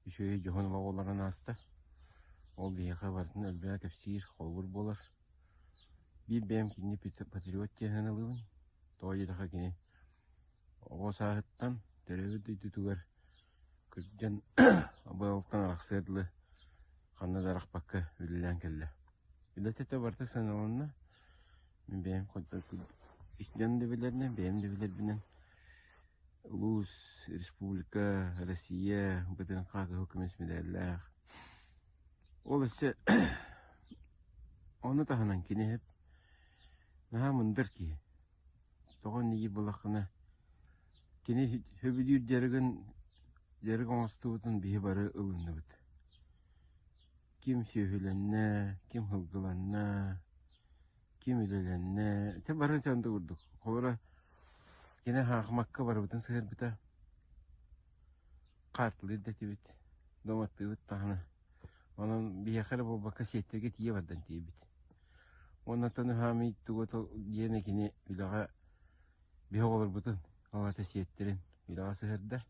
үчүгэй дьоһун олоҕу олорон ааста. Ол биһиэхэ барытын элбэҕи кэпсиир, холобур буолар. Биир бэйэм кинини патриот диэн ылыыбын. Тоҕо диэтэххэ кини оҕо сааһыттан төрөөбүт дойдутугар кырдьан абыралтан арахсыар дылы ханна да арахпакка үлэлээн кэллэ. Үлэтэ барыта сыаналанна. Мин бэйэм дьон да билэринэн, бэйэм да билэрбинэн улуус, республика, Россия БТНХ кыһыл көмүс мэдээллээх. Ол өссө ону таһынан кини наһаа мындыр киһи. Тоҕо инники буоллаххына кини сөбүлүүр дьарыгын дьарык оҥостубутун биһи бары ылынныбыт. Ким сүөһүлэннэ, ким сылгыланна, ким үлэлэннэ, ити бары онто курдук. Холобура, кини хаахымакка барыбытын сыһыарбыта, хаартылыыр да этибит, домоттуубут даҕаны. Онон биһиэхэ эрэ буолбакка сиэттэргэ тиийэ бардан тиийбит. Уонна оттон ыһаамый тугу диэни кини үлэҕэ биһи оҕолорбутун, ол аата сиэттэрин үлэҕэ сыһыарда.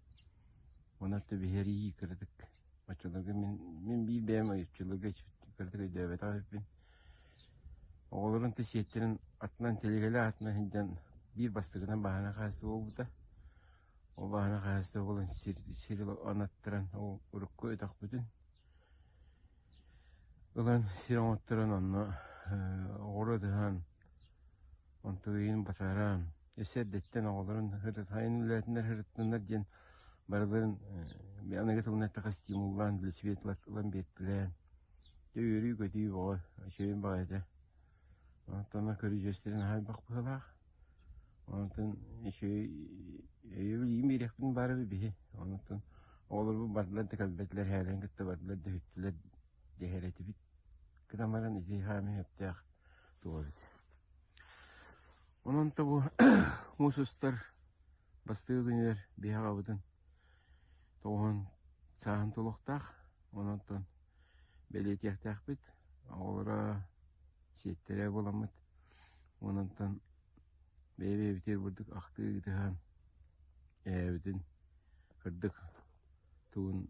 Уонна оттон биһиэрии кыратык Оччолорго мин, мин биир бэйэм оччолорго кыратык өйдөөбөтөх эбиппин. Оҕолорун да сиэттэрин атынан тэлигэлээх атынан сылдьан биир бастакынан бааһынай хаһаайыстыба буолбута. Ол бааһынай хаһаайыстыба буолан сир, сир анаттаран ол урукку өтөхпүтүн ылан сир оҥотторон онно оҕуруот ыһан онтугуйун батаран өссө эрдэттэн оҕолорун сайын үлээтиннэр сырыттыннар диэн барыларын аныгы тылынан эттэххэ стимуллаан велосипед ылан биэртилээн дьэ үөрүү-көтүү бөҕө үчүгэйин баҕайыта онтон көрүдьүөстэрин аһа элбэх быһыылаах онтон үчүгэй өйөбүл иин биэриэхпин баар эбит биһи онтон оҕолорбут бардылар да кэлбэтилэр эһээлэрин кытта бардылар да үһүттүлэр дэһэр этибит гынан баран ити хаамыы сөптөөх туох эбит Онон то бу муус устар бастакы күнүгэр биһи аҕабытын тоҕуһун сааһын туолуохтаах. Онон бэлиэтиэхтээхпит. Оҕолоро сиэттэрэ буоламмыт. Онон бэйэ-бэйэбитигэр бурдук ахтыы ыытыһан эһээбитин кырдык тугун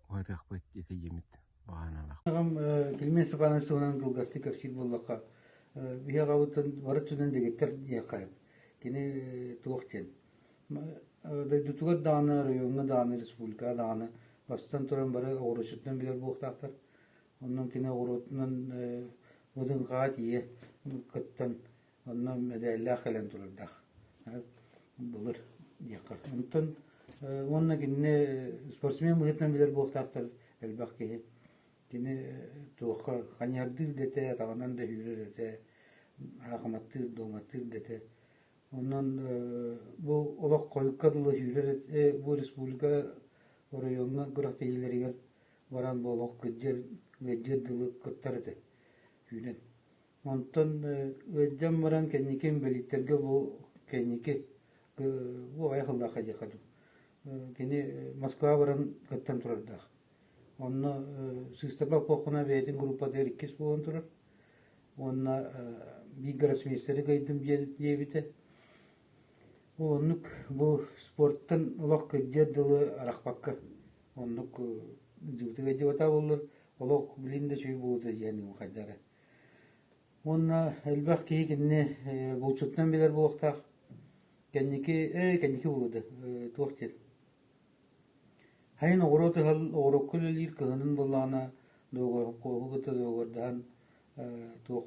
уһатыахпыт ити диэммит баҕаналаах. Аҕам Климент Степанович туһунан кылгастык кэпсиир буоллахха, биһи аҕабыттан бары өттүнэн дэгиттэр диэххэ сөп. Кини туох диэн дойдутугар даҕаны, оройуоҥҥа даҕаны, республикаҕа даҕаны бастатан туран бары оҕуруотчутунан билэр буолуохтаахтар. Онон кини оҕуруотунан ВДНХ-ҕа тиийэ кыттан онно мэдээллээх кэлэн турардаах былыр диэххэ. Онтон уонна кинини спортсмен быһыытынан билэр буолуохтаахтар элбэх киһи. Кини туохха ханьардыыр да этэ, атаҕынан да сүүрэр этэ, аахыматтыыр, дуоматтыыр да этэ. Онон бу олох хойукка дылы сүүрэр этэ, бу республика оройуоҥҥа күрэхтэһиилэригэр баран бу олох кырдьыар, ыалдьыар дылы кыттар этэ сүүрэн. Онтон ыалдьан баран кэнники инбэлииттэргэ бу кэнники бу аҕыйах сыллаахха диэххэ дуу кини Москва баран кыттан турардаах. Онно сыыстарбат буоллаххына бэйэтин группатыгар иккис буолан турар. Уонна биир гроссмейстеры кыайдым диэбитэ. Оннук бу спорттан олох кырдьыар дылы арахпакка оннук дьыбытыгар дьыбата буоллар олох билин да үчүгэй буолуо диэн хайдах эрэ. Уонна элбэх киһи кинини булчутунан билэр буолуохтаах. Кэнники ээ кэнники буолуо да туох диэн Сайын оҕуруот ыһал оҕуруокка үлэлиир, кыһынын буоллаҕына дуогабар кытта дуогабардаһан туох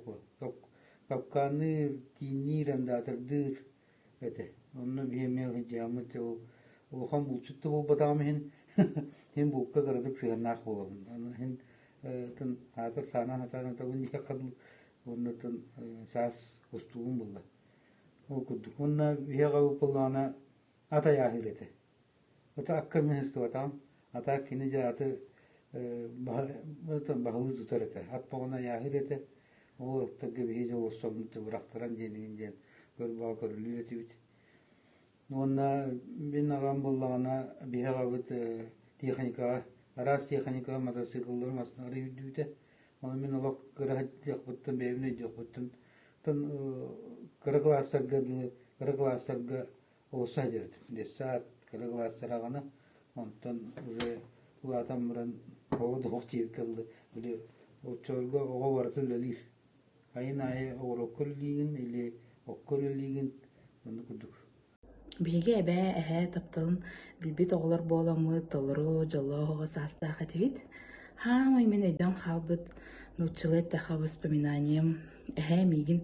капкаанныыр, тиинниир, андаатырдыыр этэ. Онно биһи эмиэ сылдьыһаммыт дьэ ол улахан булчут да буолбатаҕым иһин иһин булка кыратык сыһыаннаах буолабын. Аны иһин аатыр саанан сатаан ытабын диэххэ дуу уонна саас кустуубун булла. Ол курдук. Уонна биһи аҕабыт буоллаҕына ат айааһыыр этэ. Ото акка миһыстыбатаҕым, а так кини дьэ аты баһылыы тутар этэ, ат боҕуна айааһыыр этэ, ол аттарга биһиги дьэ олорсоммут бырахтаран диэн иһин диэн көрбөҕө көрүлүүр этибит. Уонна мин аҕам буоллаҕына биһи аҕабыт техникаҕа, араас техникаҕа мотоцикллары массыыналары үүрдүүтэ. Ону мин олох кыра сылдьыахпыттан бэйэбин өйдүөхпүттэн кыра кылаастарга дылы кыра кылаастарга Олус сылдьыбытым. Детсад кыра кылаастар аҕана, онтон уже улаатан баран оҕо да оһох диэбиккэ дылы, били оччолорго оҕо барыта үлэлиир. Айын аайы оҕуруокка үлэлиигин или окко үлэлиигин, оннук курдук. Биһиги эбээ, эһээ тапталын билбит оҕолор буоламмыт толору дьоллоох оҕо саастаах этибит. Хаамай мин өйдөөн хаалбыт нууччалыы эттэххэ воспоминанием эһээ миигин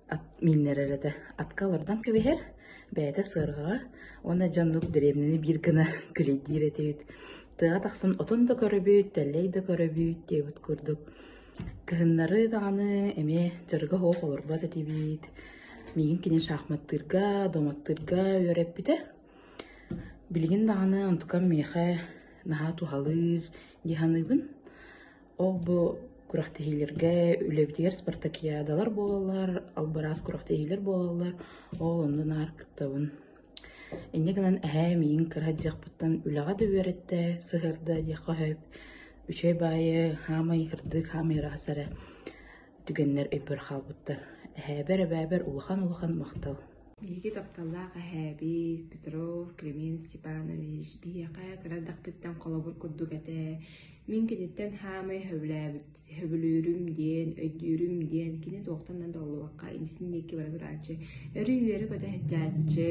ат мииннэрэр этэ. Атка олордон кэбиһэр, бэйэтэ сыарҕаҕа уонна дьэ оннук дэриэбинэни биир гына күлэйдиир этибит. Тыаҕа тахсан отун да көрөбүт, тэллэй да көрөбүт диэбит курдук. Кыһыннары даҕаны эмиэ дьарыга суох олорбот этибит. Миигин кини шахматтыырга, доматтыырга үөрэппитэ. Билигин даҕаны онтукам миэхэ наһаа туһалыыр дии саныыбын. Ол бу күрэхтэһиилэргэ үлэбитигэр спартакиадалар буолаллар, албараас күрэхтэһиилэр буолаллар, ол онно наар кыттабын. Инньэ гынан эһээ миигин кыра сылдьыахпыттан үлэҕэ да үөрэттэ, сыһыарда диэххэ сөп. Үчүгэй баайы хаамай ырдык, хаамай ыраас эрэ түгэннэр өйбөр хаалбыттар. Эһээбэр, эбээбэр улахан-улахан махтал. Биһиги тапталлаах эһээбит Петров Климент Степанович биһиэхэ кыра эрдэхпиттэн холобур курдук этэ. Мин киниттэн хаамай сөбүлээбит, сөбүлүүрүм диэн, өйдүүрүм диэн кини туохтан да толлубакка иннисин диэки бара турааччы, өрүү үөрэ-көтө сылдьааччы,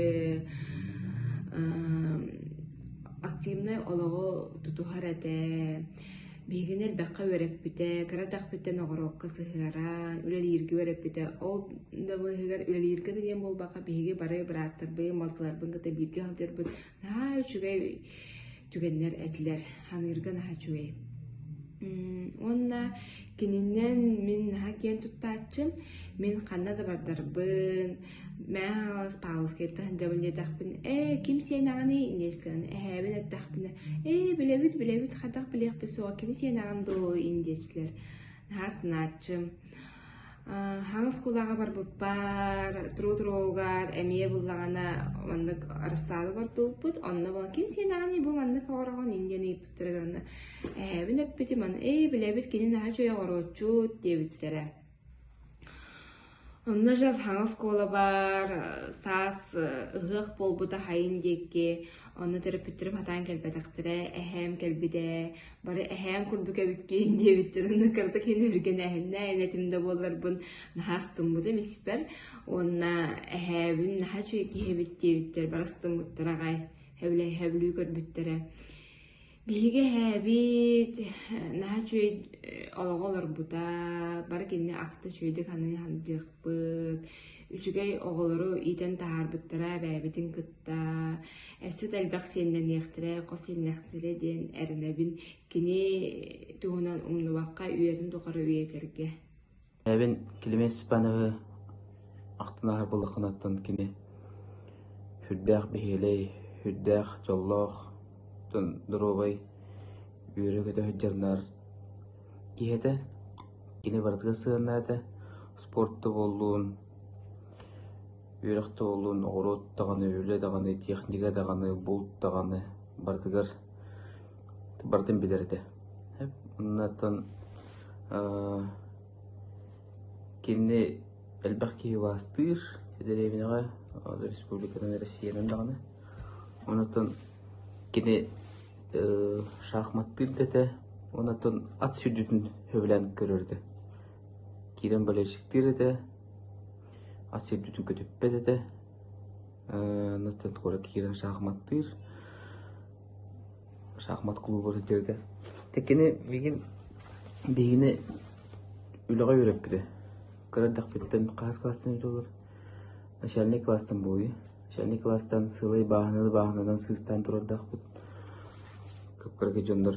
активнай олоҕу тутуһар этэ. Биһигини элбэххэ үөрэппитэ, кыра эрдэхпиттэн оҕуруокка сыһыара, үлэлииргэ үөрэппитэ. Ол да быыһыгар үлэлииргэ да диэн буолбакка, биһиги бары бырааттарбын, балтыларбын кытта бииргэ сылдьарбыт наһаа үчүгэй түгэннэр этилэр, саныырга наһаа үчүгэй. Уонна кининэн мин наһаа киэн туттааччым. Мин ханна да бардарбын, Мэхээлис Павловскайтан сылдьабын диэтэхпинэ, ээ, ким сиэнэҕиний? Диэччилэрин эһээбин эттэхпинэ, ээ, билэбит, билэбит, хайдах билиэхпит суоҕа, кини сиэнэҕин дуу, диэччилэр. Наһаа астынааччым. Хаҥас кулааҕа барбыппар, туруу-туруугар эмиэ буллаҕына маннык арассаада олордубуппут, онно буолан ким сиэнэҕиний, бу маннык оҕороҕун диэн ыйыппыттарыгар онно эһээбин эппитим, аны ээ, билэбит, кини наһаа үчүгэй оҕоруоччут диэбиттэрэ. Онно дьэ саҥа оскуола баар, саас ыһыах буолбута хайын диэки, онно төрөппүттэрим сатаан кэлбэтэхтэрэ, эһээм кэлбитэ, бары эһээҥ курдук эбиккин диэбиттэр, онно кыратык иһин үргэнээһиннээн этим да буолларбын наһаа астыммытым испэр уонна эһээбин наһаа үчүгэй киһи эбит диэбиттэр, бары астыммыттара аҕай, сөбүлүү көрбүттэрэ. Биһиги эһээбит наһаа үчүгэй олоҕу олорбута, бары кинини ахта үчүгэйдик саныы сылдьыахпыт, үчүгэй оҕолору иитэн таһаарбыттара эбээбитин кытта, өссө да элбэх сиэннэниэхтэрэ, хос сиэннэхтэрэ диэн эрэнэбин. Кини туһунан умнубакка үйэтин тухары үйэтэргэ. Эбин Климент Степановы ахтан ааһар буоллаххына кини сүрдээх бэһиэлэй, сүрдээх дьоллоох, доруобай, үөрэ-көтө сылдьар киһи этэ. Кини барытыгар сыһыаннаах этэ. Спорт да буоллун, үөрэх да буоллун, оҕуруот даҕаны, үлэ даҕаны, техника даҕаны, булт даҕаны барытыгар барытын билэр этэ. Оннуттан кини элбэх киһи убаастыыр дэриэбинэҕэ, республиканан, Россиянан даҕаны. Онуттан кини шахматтыыр да этэ, онуттан ат сүүрдүүтүн сөбүлээн көрөр этэ. Киирэн болельщиктыыр этэ, ат сүүрдүүтүн көтүппэт этэ. Онуттан куоракка киирэн шахматтыыр. Шахмат клубар сылдьар этэ. Кини миигин биһигини үлэҕэ үөрэппитэ. Кыра эрдэхпиттэн хаһыс кылаастан эбитэ буолар? Начальнай кылаастан буолуо. Начальнай кылаастан сыалай бааһынаны бааһынанан сыыстаан турардаахпыт. Кып-кыракый дьоннор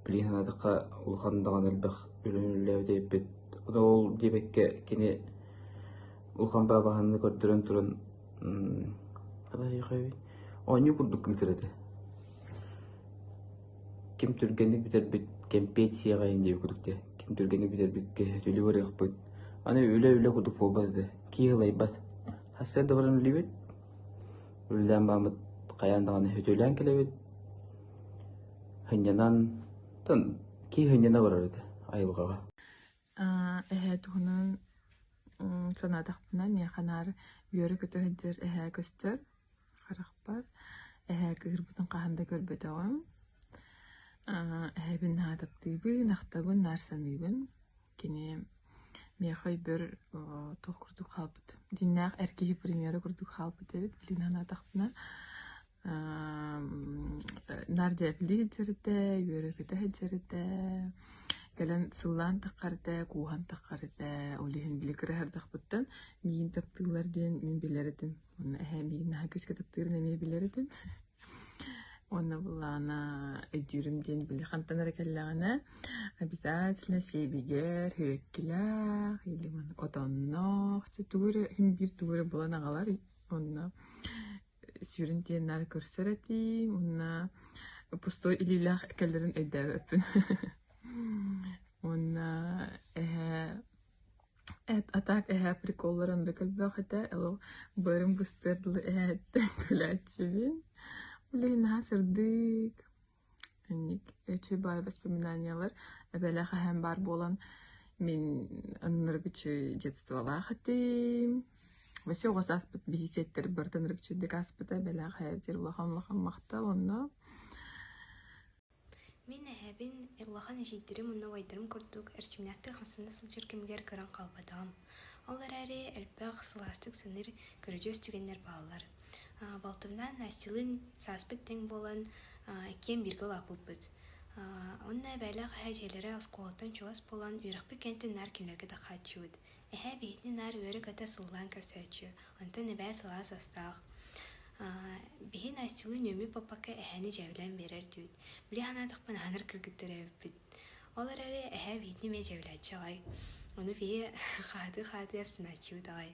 билигин санаатахха улахан даҕаны элбэх үлэни үлэлээбит эбиппит. Ол диэбэккэ кини улахан бааһынаны көрдөрөн туран оонньуу курдук ыытар этэ. Ким түргэнник бүтэрбит кэмпиэт сиэҕэйин диэбит курдук дии. Ким түргэнник бүтэрбиккэ үлэ барыахпыт. Аны үлэ-үлэ курдук буолбат этэ. Киһи ылайбат. Сарсыарда баран үлэлиибит. Үлэлээн бараммыт хайаан даҕаны сөтүөлээн кэлэбит. Сынньанан, киһи сынньана барар этэ айылҕаҕа. Эһээ туһунан санаатахпына, миэхэ наар үөрэ-көтө сылдьар эһээ көстөр харахпар. Эһээ кыыһырбытын хаһан да көрбөтөҕүм. Эһээбин наһаа таптыыбын, ахтабын, наар саныыбын. Кини миэхэ өйбөр туох курдук хаалбыт, дьиҥнээх эр киһи примера курдук хаалбыт эбит билигин санаатахпына. Наар дьээбэлии сылдьар этэ, үөрэ-көтө сылдьар этэ, кэлэн сыллаан таххар этэ, кууһан таххар этэ. Ол иһин били кыраһардахпыттан миигин таптыыллар диэн мин билэр этим. Уонна эһээ миигин наһаа күүскэ таптыырын эмиэ билэр этим. Уонна былаана өйдүүрүм диэн били хантан эрэ кэллэҕинэ обязательно сиэбигэр сибэккилээх или отонноох тугу эрэ син биир тугу эрэ булан аҕалар онно сүрүн диэн наар көрсөр этим уонна пустой илиилээх кэлэрин өйдөөбөппүн уонна эһээ а так эһээ приколларын да көрбөх этэ ол быарым быстыар дылы эһээттэн күлээччибин билигин наһаа сырдык Инник үчүгэй баай воспоминаниялар эбэлээх эһээм баар буолан мин ынырык үчүгэй детстволаах этим. Вообще оҕо сааспыт биһи сиэттэр барыта ынырык үчүгэйдик ааспыта эбэлээх эһээбитигэр улахан-улахан махтал онно. Мин эһэбин улахан эдьиийдэрим уонна убайдарым курдук эрчимнээхтик хамсана сылдьар кэмигэр көрөн хаалбатаҕым. Ол эрээри элбэх сылаастык саныыр көрүдьүөс түгэннэр бааллар. Балтыбынаан Настялыын сааспыт тэҥ буолан, иккиэн бииргэ улааппыппыт. Онно эбээлээх эһээ дьиэлэрэ оскуолаттан чугас буолан, үөрэхпит кэнниттэн наар кинилэргэ да хааччыбыт. Эһээ биһигини наар үөрэ-көтө сыллаан көрсөөччү, онтон эбээ сылаас астаах. Биһи Настялыын үөмүү буолбакка эһээни дьээбэлээн биэрэр этибит. Били санаатахпына аһынар кыргыттар эбиппит. Ол эрээри эһээ биһигини эмиэ дьээбэлээччи аҕай. Ону биһи хаһытыы-хаһытыы астынааччыбыт аҕай.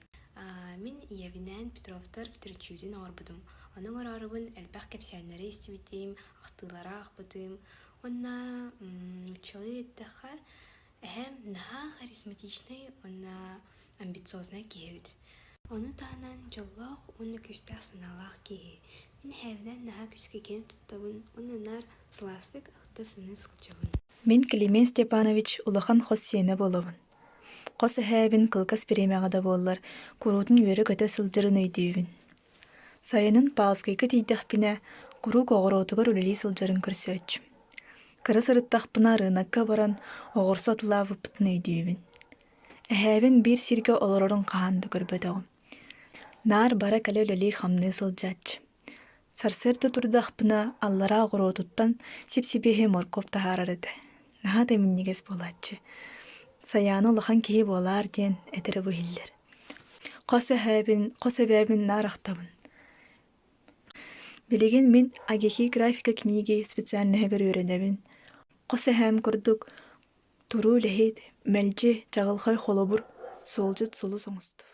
Мин ийэбинээн Петровтар төрүччүбүтүн оҥорбутум. Ону оҥороорубун элбэх кэпсээннэри истибитим, ахтыылары аахпытым уонна нууччалыы эттэххэ, эһээм наһаа харизматичнай уонна амбициознай киһи эбит. Ону таһынан дьоллоох уонна күүстээх санаалаах киһи. Мин эһээбинэн наһаа күүскэ киэн туттабын уонна наар сылаастык ахта-саныы сылдьабын. Мин Климент Степанович улахан хос сиэнэ буолабын. Хос эһээбин кылгас бириэмэҕэ да буоллар, куруутун үөрэ-көтө сылдьарын өйдүүбүн. Сайынын Палскайга тиийдэхпинэ, куруук оҕуруотугар үлэлии сылдьарын көрсөөччүм. Кыра сырыттахпына ырыынакка баран оҕурсу атылаабыппытын өйдүүбүн. Эһээбин биир сиргэ олорорун хаһан да көрбөтөҕүм. Наар бара-кэлэ үлэлии-хамныы сылдьааччы. Сарсыарда турдахпына аллараа оҕуруотуттан сип-сибиэһэй моркуоп таһаарар этэ. Наһаа да минньигэс буолааччы. Сайаана улахан киһи буолаар диэн этэрэ бу иһиллэр. Хос эһээбин, хос эбээбин наар ахтабын. Билигин мин АГИКИ графика книги специальноһыгар үөрэнэбин. Хос эһээм курдук туруу үлэһит, мэлдьи чаҕылхай холобур, суолдьут сулус оҥостор.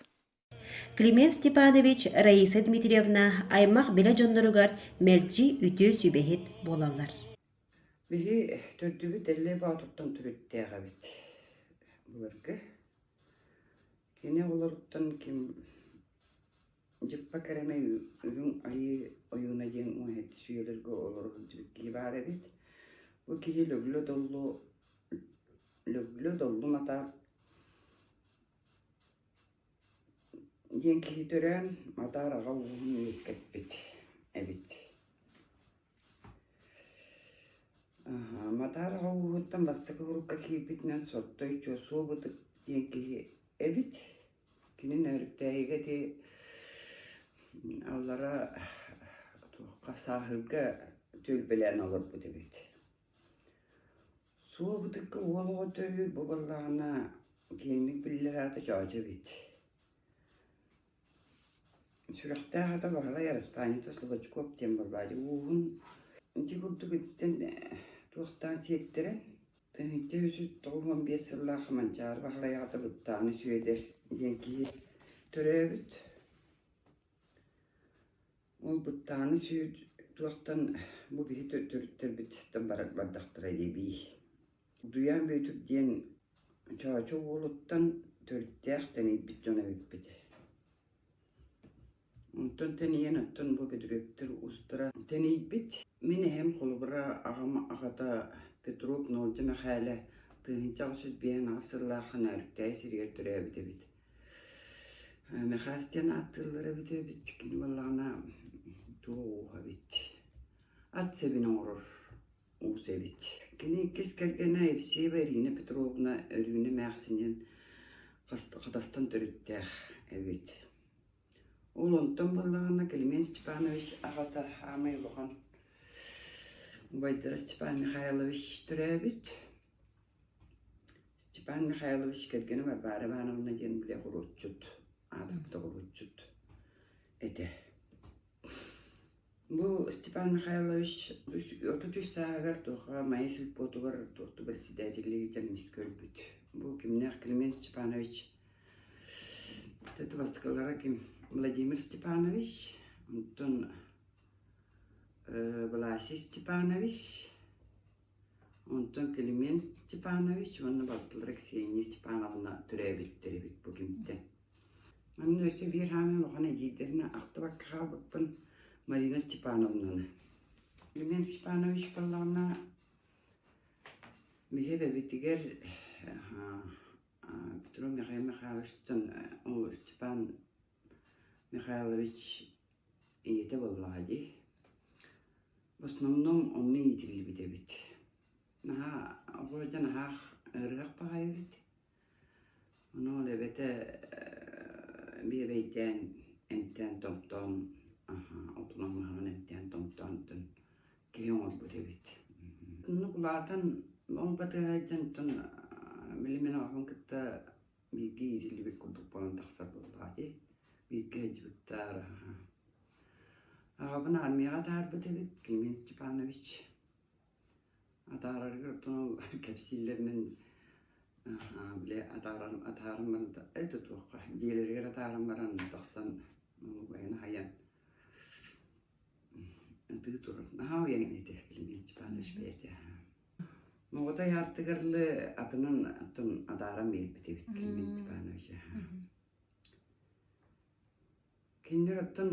Климент Степанович Раиса Дмитриевна аймах-билэ дьонноругар мэлдьи үтүө сүбэһит буолаллар. Биһи төрдүбүт Эллэй Боотуртан төрүттээх эбит. Былыргы. Кини оҕолоруттан ким Дьыппа Кэрэмэй Үрүҥ Айыы ойууна диэн уоһэттис үйэлэргэ олоро сылдьыбыт киһи баар эбит. Бу киһи Лөглө Доллу Лөглө Доллу Матаап диэн киһи төрөөн Матаар аҕа ууһун үөскэппит эбит. Матаар аҕа ууһуттан бастакы курукка киирбитинэн Соттой Чуосуо Бытык диэн киһи эбит. Кини Нөөрүктээйигэ ити аллара туохха Сааһырга түөлбэлээн олорбут эбит. Суо Бытыкка уол оҕо төрүүр бу буоллаҕына киэҥник биллэр аата Чоочо эбит. Сүрэхтээх ата Баһылай Араспаанньата Слободчуков диэн буоллаҕа дии ууһун ити курдук иттэн туохтаан сиэттэрэн 1995 сыллаах Манчаары Баһылай аҕата Быттааны Сүөдэр диэн киһи төрөөбүт. Ол Быттааны Сүөд туохтан бу биһи төрүттэрбититтэн бардахтара диэбии. Дуйаан Бүөтүр диэн Чоочо уолуттан төрүттээх тэнийбит дьон эбиппит. Онтон тэнийэн оттон бу Бөдүрүөптэр уустара тэнийбит. Мин эһэм холобура аҕам аҕата Петров Нолдьо Мэхээлэ 1858 сыллаахха Нөөрүктээйи сиригэр төрөөбүт эбит. Мэхээс диэн ааттыыллар эбит эбит. Кини буоллаҕына туох ууһа эбит. Ат сэбин оҥорор уус эбит. Кини иккис кэргэнэ Евсеева Ирина Петровна Өрүүнэ эмээхсинин Хатастан төрүттээх эбит. Ол онтон буоллаҕына Климент Степанович аҕата хаамай улахан убайдара Степан Михайлович төрөөбүт. Степан Михайлович кэргэнэ Варвара Ивановна диэн били оҕуруотчут, аатырбыт оҕуруотчут этэ. Бу Степан Михайлович 33 сааһыгар туохха Майа сельпотугар туохту председателлиги эмискэ өлбүт. Бу кимнээх Климент Степанович бастакылара ким Владимир Степанович, онтон Власий Степанович, онтон Климент Степанович уонна балтылара Ксения Степановна төрөөбүттэр эбит бу кимтэн. Манна өссө биир хаамыы улахан эдьиийдэрин ахтыбакка хаалбыппын Марина Степановнаны. Климент Степанович буоллаҕына биһи эбэбитигэр Петров Михаил Михайловичтан ол Степан Михайлович ийэтэ буоллаҕа дии. В основном онно иитиллибит эбит. Наһаа оҕо дьон наһаа ыарыһах баҕайы эбит. Ону ол эбэтэ биэбэйдээн, эмтээн-томтоон, отунан-маһынан эмтээн-томтоон киһи оҥорбут эбит. Оннук улаатан, ол батыһа сылдьан оттон били мин аҕабын кытта бииргэ иитиллибит курдук буолан тахсар буоллаҕа дии. Бииргэ сылдьыбыттар. Аҕабын армияҕа атаарбыт эбит Климент Степанович. Атаарарыгар оттон ол кэпсииллэринэн били атааран атааран баран это туохха дьиэлэригэр атааран баран тахсан убайын аһайан ытыы турар. Наһаа уйан этэ Климент Степанович бэйэтэ. Моҕотой ааттыгарлы атынан оттон атааран биэрбит эбит Климент Степанович. Кинилэр оттон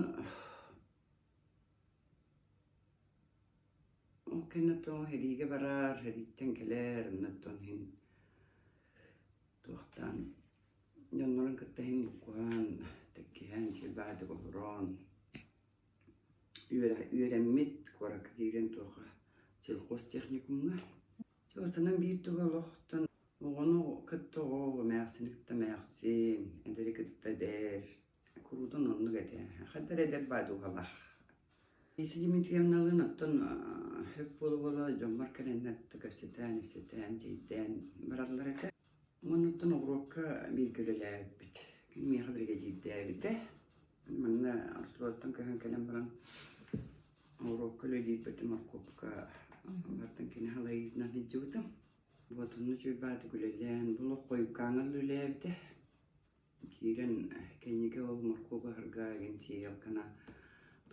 Ол кэннэ тоҕо сэриигэ барар, сэрииттэн кэлэр, оннуттан иһин туохтаан дьоннорун кытта иһин буккуһан, тэккиһэн, силбаадык олорон үөрэммит, куоракка киирэн туохха сельхозтехникумҥа. Чугасынан биир тугу олохтон оҕону кытта оҕо, эмээхсини кытта эмээхсин, эдэри кытта эдэр, куруутун оннук этэ. Ханна эрэ эдэр баа дууһалаах. Лиза Дмитриевналыын оттон сөп буола-буола дьоммор кэлэннэр кэпсэтээн, ипсэтээн, чэйдээн бараллар этэ. Уонна оттон оҕуруокка бииргэ үлэлээбиппит. Кини миэхэ биригэдьиирдээбитэ. Манна Орсуолаттан көһөн кэлэн баран оҕуруокка үлэлиирбитим, моркуопка бартан кини халайыытынан сылдьыбытым. Вот онно чуйбаатык үлэлээн, бу олох хойуккааҥҥа үлэлээбитэ. Киирэн кэнники ол моркуоп аһарга генсиялкана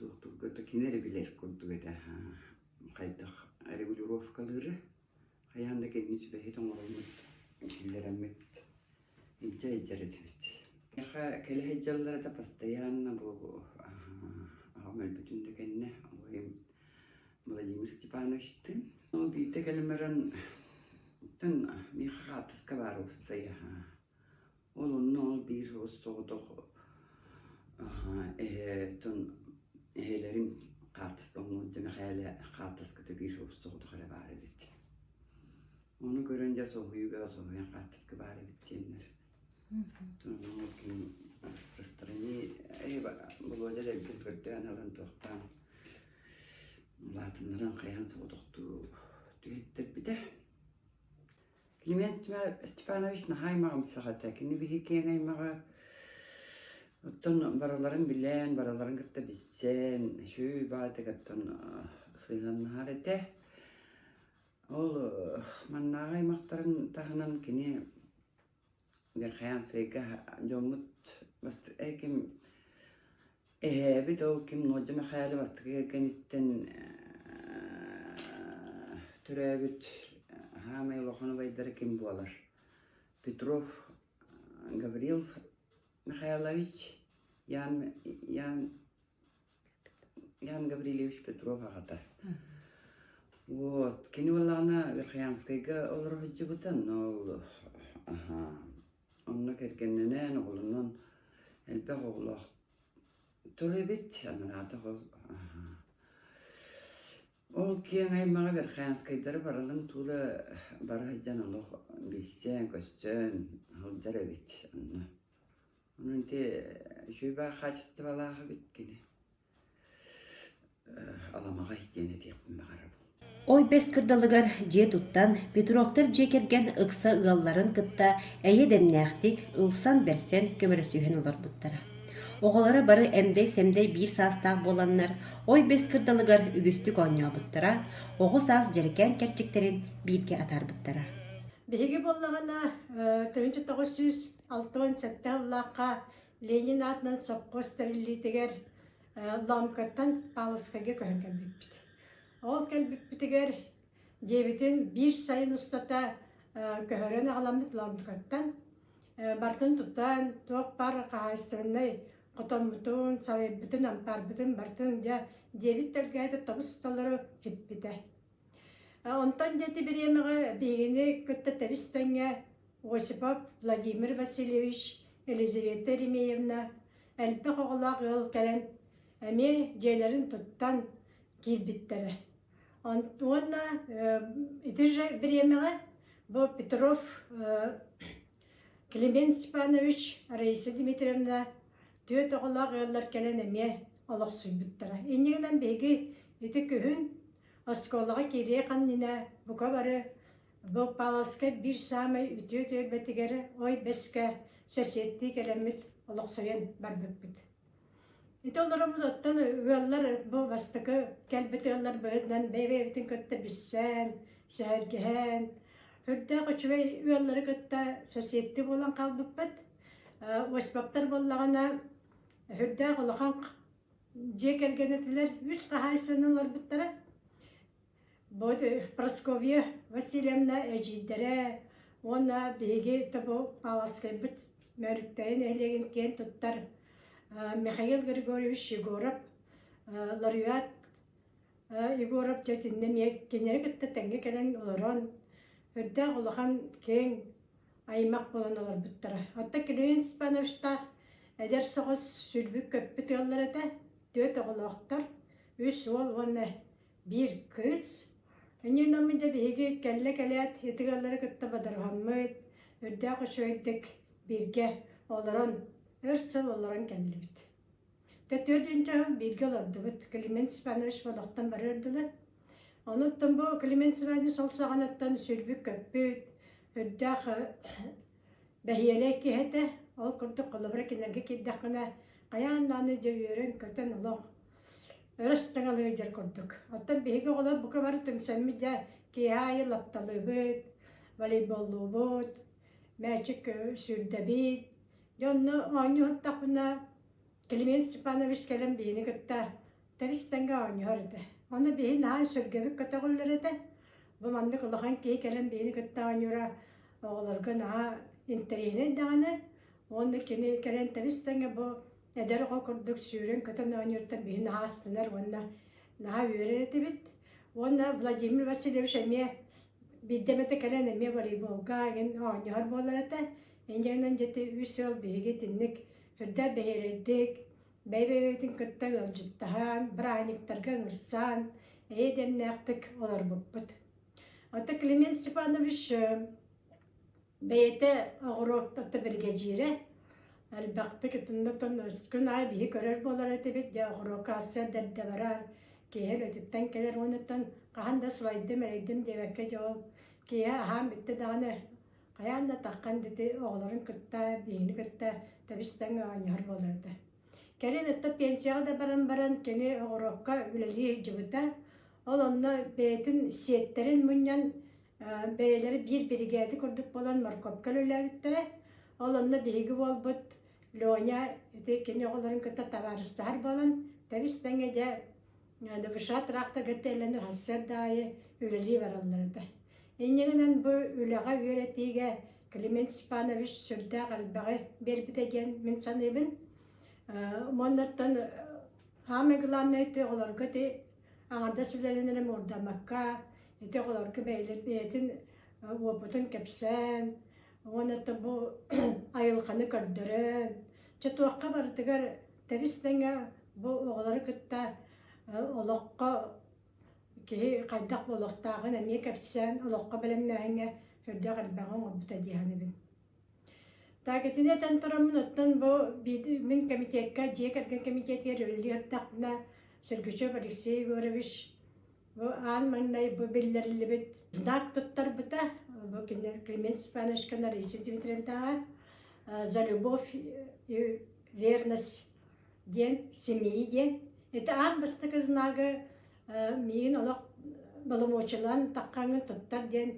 туохтуурга то кини эрэ билэр курдук этэ хайдах регулировкалыыры хайаан да кинини сүбэһит оҥороммут киллэрэммит илдьэ илдьэр этибит. Миэхэ кэлэ сылдьаллар этэ постоянно бу аҕам өлбүтүн да кэннэ убайым Владимир Степановичтыын. Ол биирдэ кэлэн баран оттон миэхэ хаартыска баар уопсайа. Ол онно ол биир соҕотох эһээтин эһэлэрим хаартыска оҥордо Мэхээлэ хаартыската биир соҕотох эрэ баар эбит. Ону көрөн дьэ соһуйуу соһуйан хаартыска баар эбит диэннэр. Ол ким распространение Володя дэлби көрдөөн ылан туохтаан улаатыннаран хайаан соҕотохтуу түһэттэрбитэ. Климент Степанович наһаа аймаҕымсах этэ. Кини биһи киэҥ аймаҕа оттон барыларын билэн, барыларын кытта билсэн, үчүгэй баҕайытык оттон сыһыаннаһар этэ. Ол маннааҕы аймахтарын таһынан кини Верхоянскайга дьоммут ким эһээбит ол ким Нуодьа Мэхээлэ бастакы кэргэниттэн төрөөбүт саамай улахан убайдара ким буолар? Петров Гаврил Михайлович, Ян Ян Ян Гаврильевич Петров аҕата. Вот, кини буоллаҕына Верхоянскайга олоро сылдьыбыта, но ол онно кэргэннэнэн, оҕолонон элбэх оҕолоох тур эбит, анараатах ол Ол киэҥ аймаҕы Верхоянскайдары барылын туура бара сылдьан олох билсэн-көссөн сылдьар эбит онно. Онон ити үчүгэй баар хаачыстыбалаах эбит кини. Аламаҕай диэн этиэхпин баҕарабын. Ой бэс кырдалыгар дьиэ туттан, Петровтар дьиэ кэргэн ыкса ыалларын кытта эйэ-дэмнээхтик, ылсан-бэрсэн көмөлөсүһэн олорбуттара. Оҕолоро бары эмдэй-сэмдэй биир саастаах буоланнар, ой бэс кырдалыгар үгүстүк оонньообуттара, оҕо саас дьэрэкээн кэрчиктэрин бииргэ атаарбыттара. Биһиги буоллаҕына 1967 сыллаахха Ленин аатынан сопхуос тэриллиитигэр Ломкаттан Павловскайга көһөн кэлбиппит. Ол кэлбиппитигэр дьиэбитин биир сайын устата көһөрөн аҕаламмыт Ломкаттан барытын тутан, туох баар хаһаайыстыбаннай хотоммутун, сарайбытын, ампаарбытын барытын дьэ дьиэбит тэлгэһэтэ тобус-толору хиппитэ. Онтон дьэ ити бириэмэҕэ биһигини кытта тэбис-тэҥҥэ Осипов Владимир Васильевич, Елизавета Еремеевна элбэх оҕолоох ыал кэлэн эмиэ дьиэлэрин туттан киирбиттэрэ. Уонна ити же бириэмэҕэ бу Петров Климент Степанович, Раиса Дмитриевна түөрт оҕолоох ыаллар кэлэн эмиэ олохсуйбуттара. Инньэ гынан биһиги ити күһүн оскуолаҕа киириэх иннинэ бука бары бу Павловскай биир саамай үтүө түөлбэтигэр ой бэскэ сэсиэттии кэлэммит олохсуйан барбыппыт. Ити олоробут оттон ыаллар бу бастакы кэлбит ыаллар быһыытынан бэйэ-бэйэбитин кытта билсэн, сэһэргэһэн, үрдээх үчүгэй ыаллары кытта соседтыы буолан хаалбыппыт. Осиповтар буоллаҕына үрдээх улахан дьиэ кэргэн этилэр, үс хаһаайыстыбаны олорбуттара. Бу Прасковья Васильевна эдьиийдэрэ уонна биһиги тобу Павловскайбыт Мөрүктэйи нэһилиэгин киэн туттар Михаил Григорьевич Егоров лауреат Егоров дьэ итиннэ эмиэ кинилэри кытта тэҥҥэ кэлэн олорон үрдээх улахан киэҥ аймах буолан олорбуттара. Оттон Климент Степановичтаах эдэр соҕус сүлбүт-көппүт ыаллар этэ, түөрт оҕолоохтор, үс уол уонна биир кыыс. Инньэ дьэ биһиги кэллэ кэлээт ити ыаллары кытта бодоруһаммыт, үрдээх үчүгэйдик бииргэ олорон, өр сыл олорон кэллибит. Төрдүнчэ сыл бииргэ олордубут. Климент Степанович олохтон барыар дылы. Онуттан бу Климент Степанович ол саҕанаттан сүрбүт-көппүт, үрдээх бэһиэлэй киһи этэ. Ол курдук холобура кинилэргэ киирдэххинэ хайаан даҕаны дьэ үөрэн-көтөн олох өрөс таҥалыыр курдук. Оттон биһиги оҕолор бука бары түмсэммит дьэ киэһэ аайы лапталыыбыт, волейболлуубут, мээчик сүүрдэбит. Дьэ онно оонньуу сыттахпына Климент Степанович кэлэн биһини кытта тэбис-тэҥҥэ оонньоһор этэ. Ону биһи наһаа сүргэбит көтөҕүллэр этэ. Бу маннык улахан киһи кэлэн биһини кытта оонньуура оҕолорго наһаа интэриэһинэй даҕаны. Уонна кини кэлэн тэбис-тэҥэ бу эдэр оҕо курдук сүүрэн-көтөн оонньууртан биһи наһаа астынар уонна наһаа үөрэр этибит. Уонна Владимир Васильевич эмиэ биирдэ эмэтэ кэлэн эмиэ волейболга эҥин оонньоһор буолар этэ. Инньэ дьэ үс ыал биһиги итинник үрдээх бэһиэлэйдик, бэйэ-бэйэбитин кытта ыалдьыттаһан, бырааһынньыктарга ыҥырсан, эйэ-дэмнээхтик олорбуппут. Оттон Климент Степанович бэйэтэ оҕуруот отто биригэдьиирэ элбэхтик итиннэ күн аайы биһи көрөр буолар этибит дьэ оҕуруокка ассыар дэрдэ барар киэһэ үлэтиттэн кэлэр уонуттан хаһан да сылайдым эрэйдим диэбэккэ дьэ ол киэһэ аһаан бүттэ даҕаны хайаан да таххан дити оҕолорун кытта биһини кытта тэбис-тэҥ оонньоһор буолар этэ. Кэлин өттө пенсияҕа да баран баран кини оҕуруокка үлэлии сылдьыбыта. Ол онно бэйэтин сиэттэрин мунньан бэйэлэрэ биир биригээдэ курдук буолан моркуопка үлэлээбиттэрэ. Ол онно биһиги буолбут Леня ити кини оҕолорун кытта табаарыстаһар буолан тэбис-тэҥэ дьэ ДВШ тракторга тиэллэнэр сарсыарда аайы үлэлии бараллар этэ. Инньэ гынан бу үлэҕэ үөрэтиигэ Климент Степанович сүрдээх элбэҕи биэрбитэ диэн мин саныыбын. Уоннаттан Самое главное ити оҕолорго ити аҥардас үлэлэнэрэ муордаммакка ити оҕолорго бэйэлэр бэйэтин уопутун кэпсээн уонна бу айылҕаны көрдөрөн чэ туохха барытыгар тэбис-тэҥэ бу оҕолору кытта олоххо киһи хайдах буолуохтааҕын эмиэ кэпсээн олоххо бэлэмнээһиҥҥэ сүрдээх элбэҕи оҥорбута дии саныыбын. Так итини этэн тураммын оттон бу мин комитекка дьиэ кэргэн комитетигэр үлэлии сырыттахпына Сергучев Алексей Егорович бу аан маҥнай бу биллэриллибит знак туттарбыта бу кинилэр Климент Степановичка Раиса Дмитриевнаҕа за любовь и верность диэн семьи диэн это аан бастакы знагы миигин олох боломуочунан таххаҥҥын туттар диэн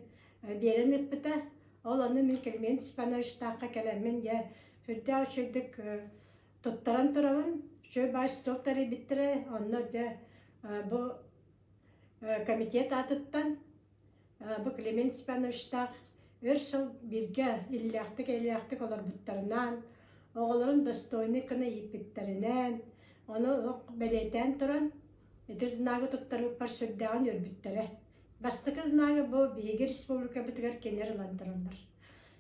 биэрэн ыыппыта. Ол ону мин Климент Степановичтаахха кэлэммин дьэ сүрдээх үчүгэйдик туттаран турабын. Үчүгэй баай стол тэрийбиттэрэ. Онно дьэ бу комитет аатыттан бу Климент Степановичтаах өр сыл бииргэ иллээхтик-эйэлээхтик олорбуттарынан, оҕолорун достойный гына ииппиттэринэн, ону бэлиэтээн туран ити знагы туттарбыппар сүрдээҕин үөрбүттэрэ. Бастакы знагы бу биһиги республикабытыгар кинилэр ылан тураллар.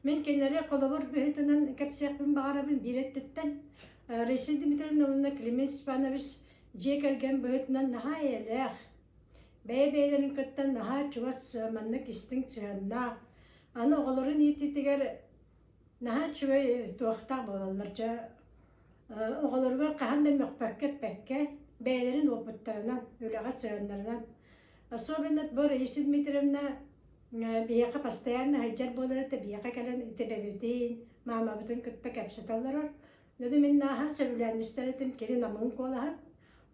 Мин кинилэри холобур быһыытынан кэпсиэхпин баҕарабын биир өттүттэн. Раиса Дмитриевна уонна Климент Степанович дьиэ кэргэн быһыытынан наһаа эйэлээх, бэйэ-бэйэлэрин кытта наһаа чугас маннык истиҥ сыһыаннаах, аны оҕолорун иитиитигэр наһаа үчүгэй туохтаах буолаллар. Чэ, оҕолоругар хаһан да мөхпөккө-эппэккэ, бэйэлэрин уопуттарынан, үлэҕэ сыһыаннарынан Особенно бу Раиса Дмитриевна биһиэхэ постоянно сылдьар буолар этэ, биһиэхэ кэлэн эбэбитин, маамабытын кытта кэпсэтэ олорор. Дьону мин нааһа сөбүлээн истэр этим, кини намыын куолаһын.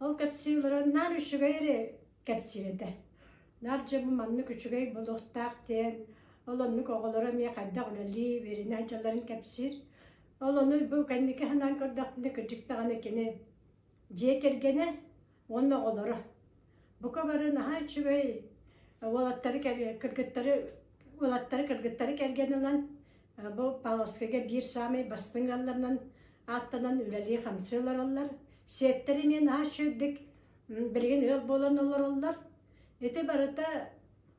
Ол кэпсии олорон наар үчүгэй эрэ кэпсиир этэ. Наар дьэ бу маннык үчүгэй буолуохтаах диэн, ол оннук оҕолоро эмиэ хайдах үлэлии, үөрэнэ сылдьалларын кэпсиир. Ол ону бу кэнники санаан көрдөхпүнэ, кырдьык даҕаны кини дьиэ кэргэнэ уонна оҕолоро. Бука бары наһаа үчүгэй уолаттары кыргыттары уолаттары кыргыттары кэргэн ылан бу Павловскайга биир саамай бастыҥ ыалларынан ааттанан үлэлии-хамсыы олороллор. Сиэттэр эмиэ наһаа үчүгэйдик билигин ыал буолан олороллор. Ити барыта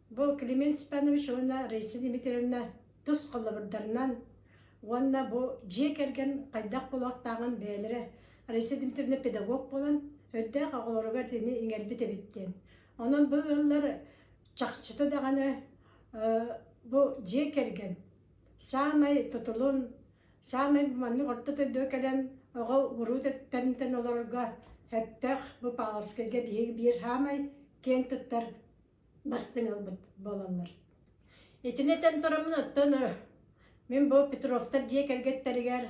бу Климент Степанович уонна Раиса Дмитриевна тус холобурдарынан уонна бу дьиэ кэргэн хайдах буолуохтааҕын бэйэлэрэ Раиса Дмитриевна педагог буолан, өйдөөх оҕолоругар итини иҥэрбит эбит диэн. Онон бу ыаллар чахчыта даҕаны бу дьиэ кэргэн саамай тутулун, саамай маннык орто дойдуга кэлэн оҕо уруу тэринтэн олорорго сөптөөх бу Павловскайга биһиги биир саамай киэн туттар бастыҥ ылбыт буолаллар. Итини этэн тураммын оттон мин бу Петровтар дьиэ кэргэттэригэр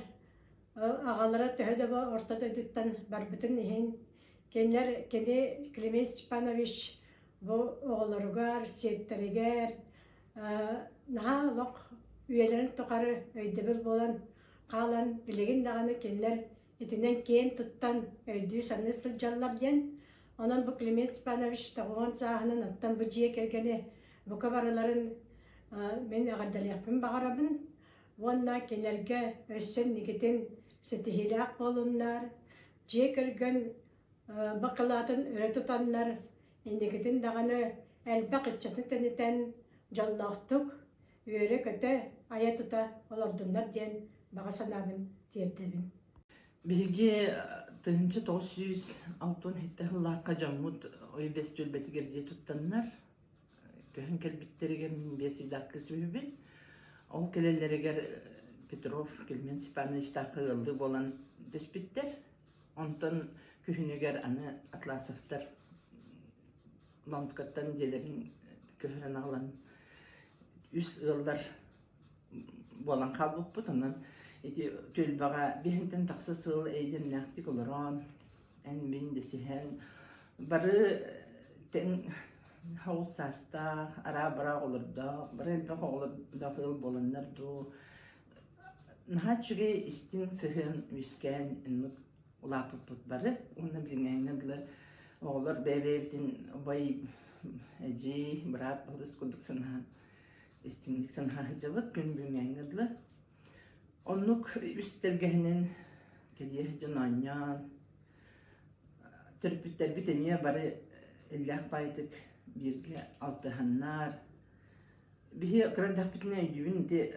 аҕалара төһө да бу орто дойдуттан барбытын иһин кинилэр кини Климент Степанович бу оҕолоругар, сиэттэригэр наһаа олох үйэлэрин тухары өйдөбүл буолан хаалан билигин даҕаны кинилэр итинэн киэн туттан өйдүү-саныы сылдьаллар диэн. Онон бу Климент Степанович 90 сааһынан оттон бу дьиэ кэргэни бука барыларын мин эҕэрдэлиэхпин баҕарабын. уонна кинилэргэ өссө инникитин ситиһиилээх буолуннар, дьиэ кэргэн бакылаатын өрө тутаннар, инникитин даҕаны элбэх ыччаты тэнитэн, дьоллоохтук, үөрэ-көтө, айа-тута олордуннар диэн баҕа санаабын тиэрдэбин. Биһиги 1967 сыллаахха дьоммут Ой-Бэс түөлбэтигэр дьиэ туттаннар, көһөн кэлбиттэригэр мин биэс ыйдаах кыыс үһүбүн. Ол кэлэллэригэр Петров Климент Степановичтаахха ыаллыы буолан түспүттэр. Онтон күһүнүгэр аны Атласовтар Лондкаттан дьиэлэрин көһөрөн аҕалан үс ыаллар буолан хаалбыппыт. Онон ити түөлбэҕэ биһинтэн тахса сыл эйдэмнээхтик олорон, эн-мин дэсиһэн, бары тэҥ оҕус саастаах, араа-бараа оҕолордоох, бары элбэх оҕолордоох ыал буоланнар дуу, наһаа үчүгэй истиҥ сыһыан үөскээн оннук улааппыппыт бары уонна билиҥҥээҥҥэ дылы оҕолор бэйэ-бэйэбитин убай, эдьиий, быраат, балыс курдук санаһан истиҥник санаһа сылдьабыт күн бүгүҥҥээҥҥэ дылы. Оннук үс тэлгэһинэн кэлиэ сылдьан оонньоон, төрөппүттэрбит эмиэ бары иллээх баайдык бииргэ алтыһаннар, Биһи кыра эрдэхпитинэ өйдүүбүн ити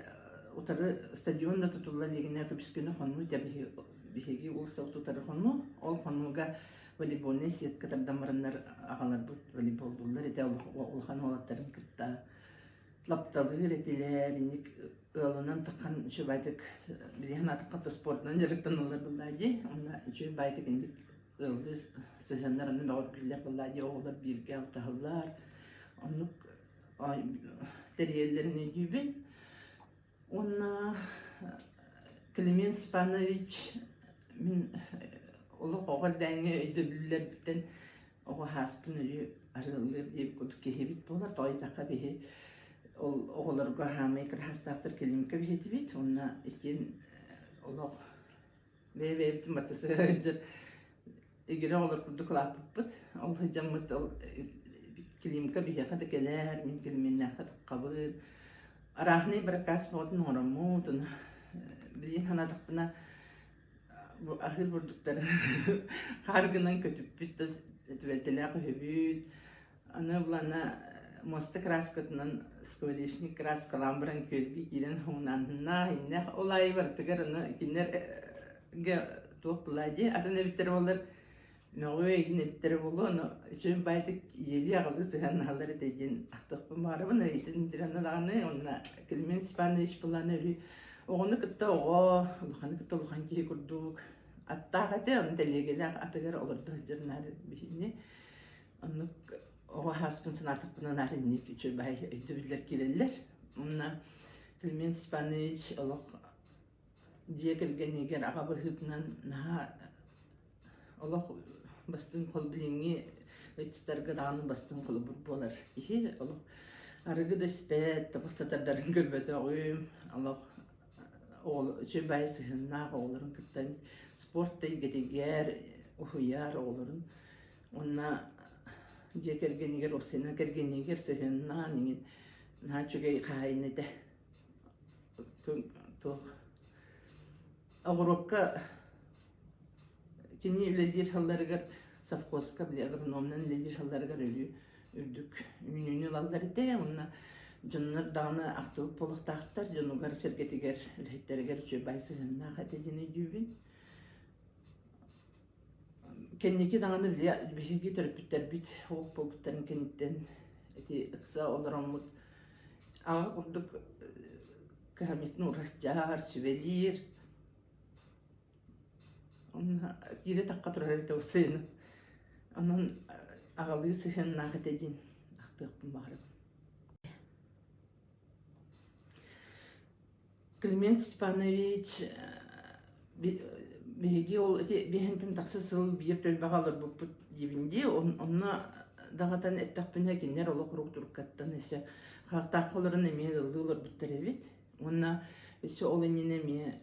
утары стадион да тутулла илигинэ көбүскүнү хонуу этэ биһи биһиги уулуссабыт утары хонуу. Ол хонууга волейбольнай сетка тардан бараннар аҕаларбыт волейболлууллар этэ улахан уолаттарын кытта лапталыыр этилэр инник ыалынан таххан үчүгэйдик билиһин атахха спортунан дьарыктаналлар буоллаа дии онно үчүгэй баайтык инник ыаллыы сыһыаннар онно бөҕөргүүллэр буоллаа дии оҕолор бииргэ алтыһаллар оннук тэрийэллэрин өйдүүбүн. Уонна Климент Степанович мин олох оҕо эрдээҥҥи өйдөбүллэрбиттэн оҕо ааспын өйү арыаллыыр диэбит курдук киһибит буолар. Тоҕо диэтэххэ биһи ол оҕолорго хаамай кыраһастаахтар Климка биһитибит. Уонна иккиэн олох Бэйэ-бэйэбитин батыса сылдьар игирэ оҕолор курдук улааппыппыт. Ол сылдьаммыт ол Климка биһиэхэ да кэлэр, мин Климиннээххэ таххабын. Арааһынай баракаас бөҕөтүн оҥороммут, ону билигин санаатахпына бу аһыыр бурдуктары хаар гынан көтүппүт да түбэлтэлээх үһүбүт. Аны былаана муоста краскатынан скворечник краскалаан баран күөлгэ киирэн хоҥнааннах иннэх ол аайы барытыгар аны кинилэргэ туох тылаа дии атын эбиттэр буоллар мөҕүө игин эбиттэрэ буолуо ону үчүгэй баайдык ийэлии аҕалыы сыһыаннаһаллар этэ диэн ахтыахпын баҕарабын Раиса Дмитриевна даҕаны уонна Климент Степанович былаана өрүү оҕону кытта оҕо улаханы кытта улахан киһи курдук аттаах этэ ону тэлиэгэлээх атыгар олордо сылдьар наар биһини Оннук оҕо ааспын санаатахпына наар инник үчүгэй өйдөбүллэр киирэллэр. Уонна Климент Степанович олох дьиэ кэргэнигэр аҕа быһыытынан наһаа олох бастыҥ хол билиҥҥи ыччаттарга даҕаны бастыҥ холобур буолар киһи. Олох арыгы да испэт, табах да тардарын көрбөтөҕүм, олох үчүгэй баайы сыһыаннаах оҕолорун кытта спорт эйгэтигэр уһуйар оҕолорун Уонна дьиэ кэргэнигэр, уопсайынан кэргэнигэр сыһыаннаан иҥин наһаа үчүгэй хаһаайын этэ. Туох оҕуруокка кини үлэлиир сылларыгар совхозка били агрономунан үлэлиир сылларыгар өрүү үрдүк үүнүүнү ылаллар этэ уонна дьоннор даҕаны ахтыбыт буолуохтаахтар дьонугар-сэргэтигэр үлэһиттэригэр үчүгэй сыһыаннаах этэ диэн өйдүүбүн. Кэнники даҕаны били биһиги төрөппүттэрбит уох буолбуттарын кэнниттэн ити ыкса олороммут аҕа курдук кыһамньытын уураччаар, сүбэлиир. Онно киирэ-тахха турар этэ сыһыаны. Онон аҕалыы сыһыаннаах этэ диэн ахтыахпын баҕарабын. Климент Степанович биһиги ол ити биһинтэн тахса сыл биир түөлбэҕэ олорбуппут диибин дии. Онно даҕатан эттэхпинэ кинилэр олох урук туруккаттан өссө хаахтаахха олорон эмиэ ыаллыы олорбуттар эбит. Уонна өссө ол иннинэ эмиэ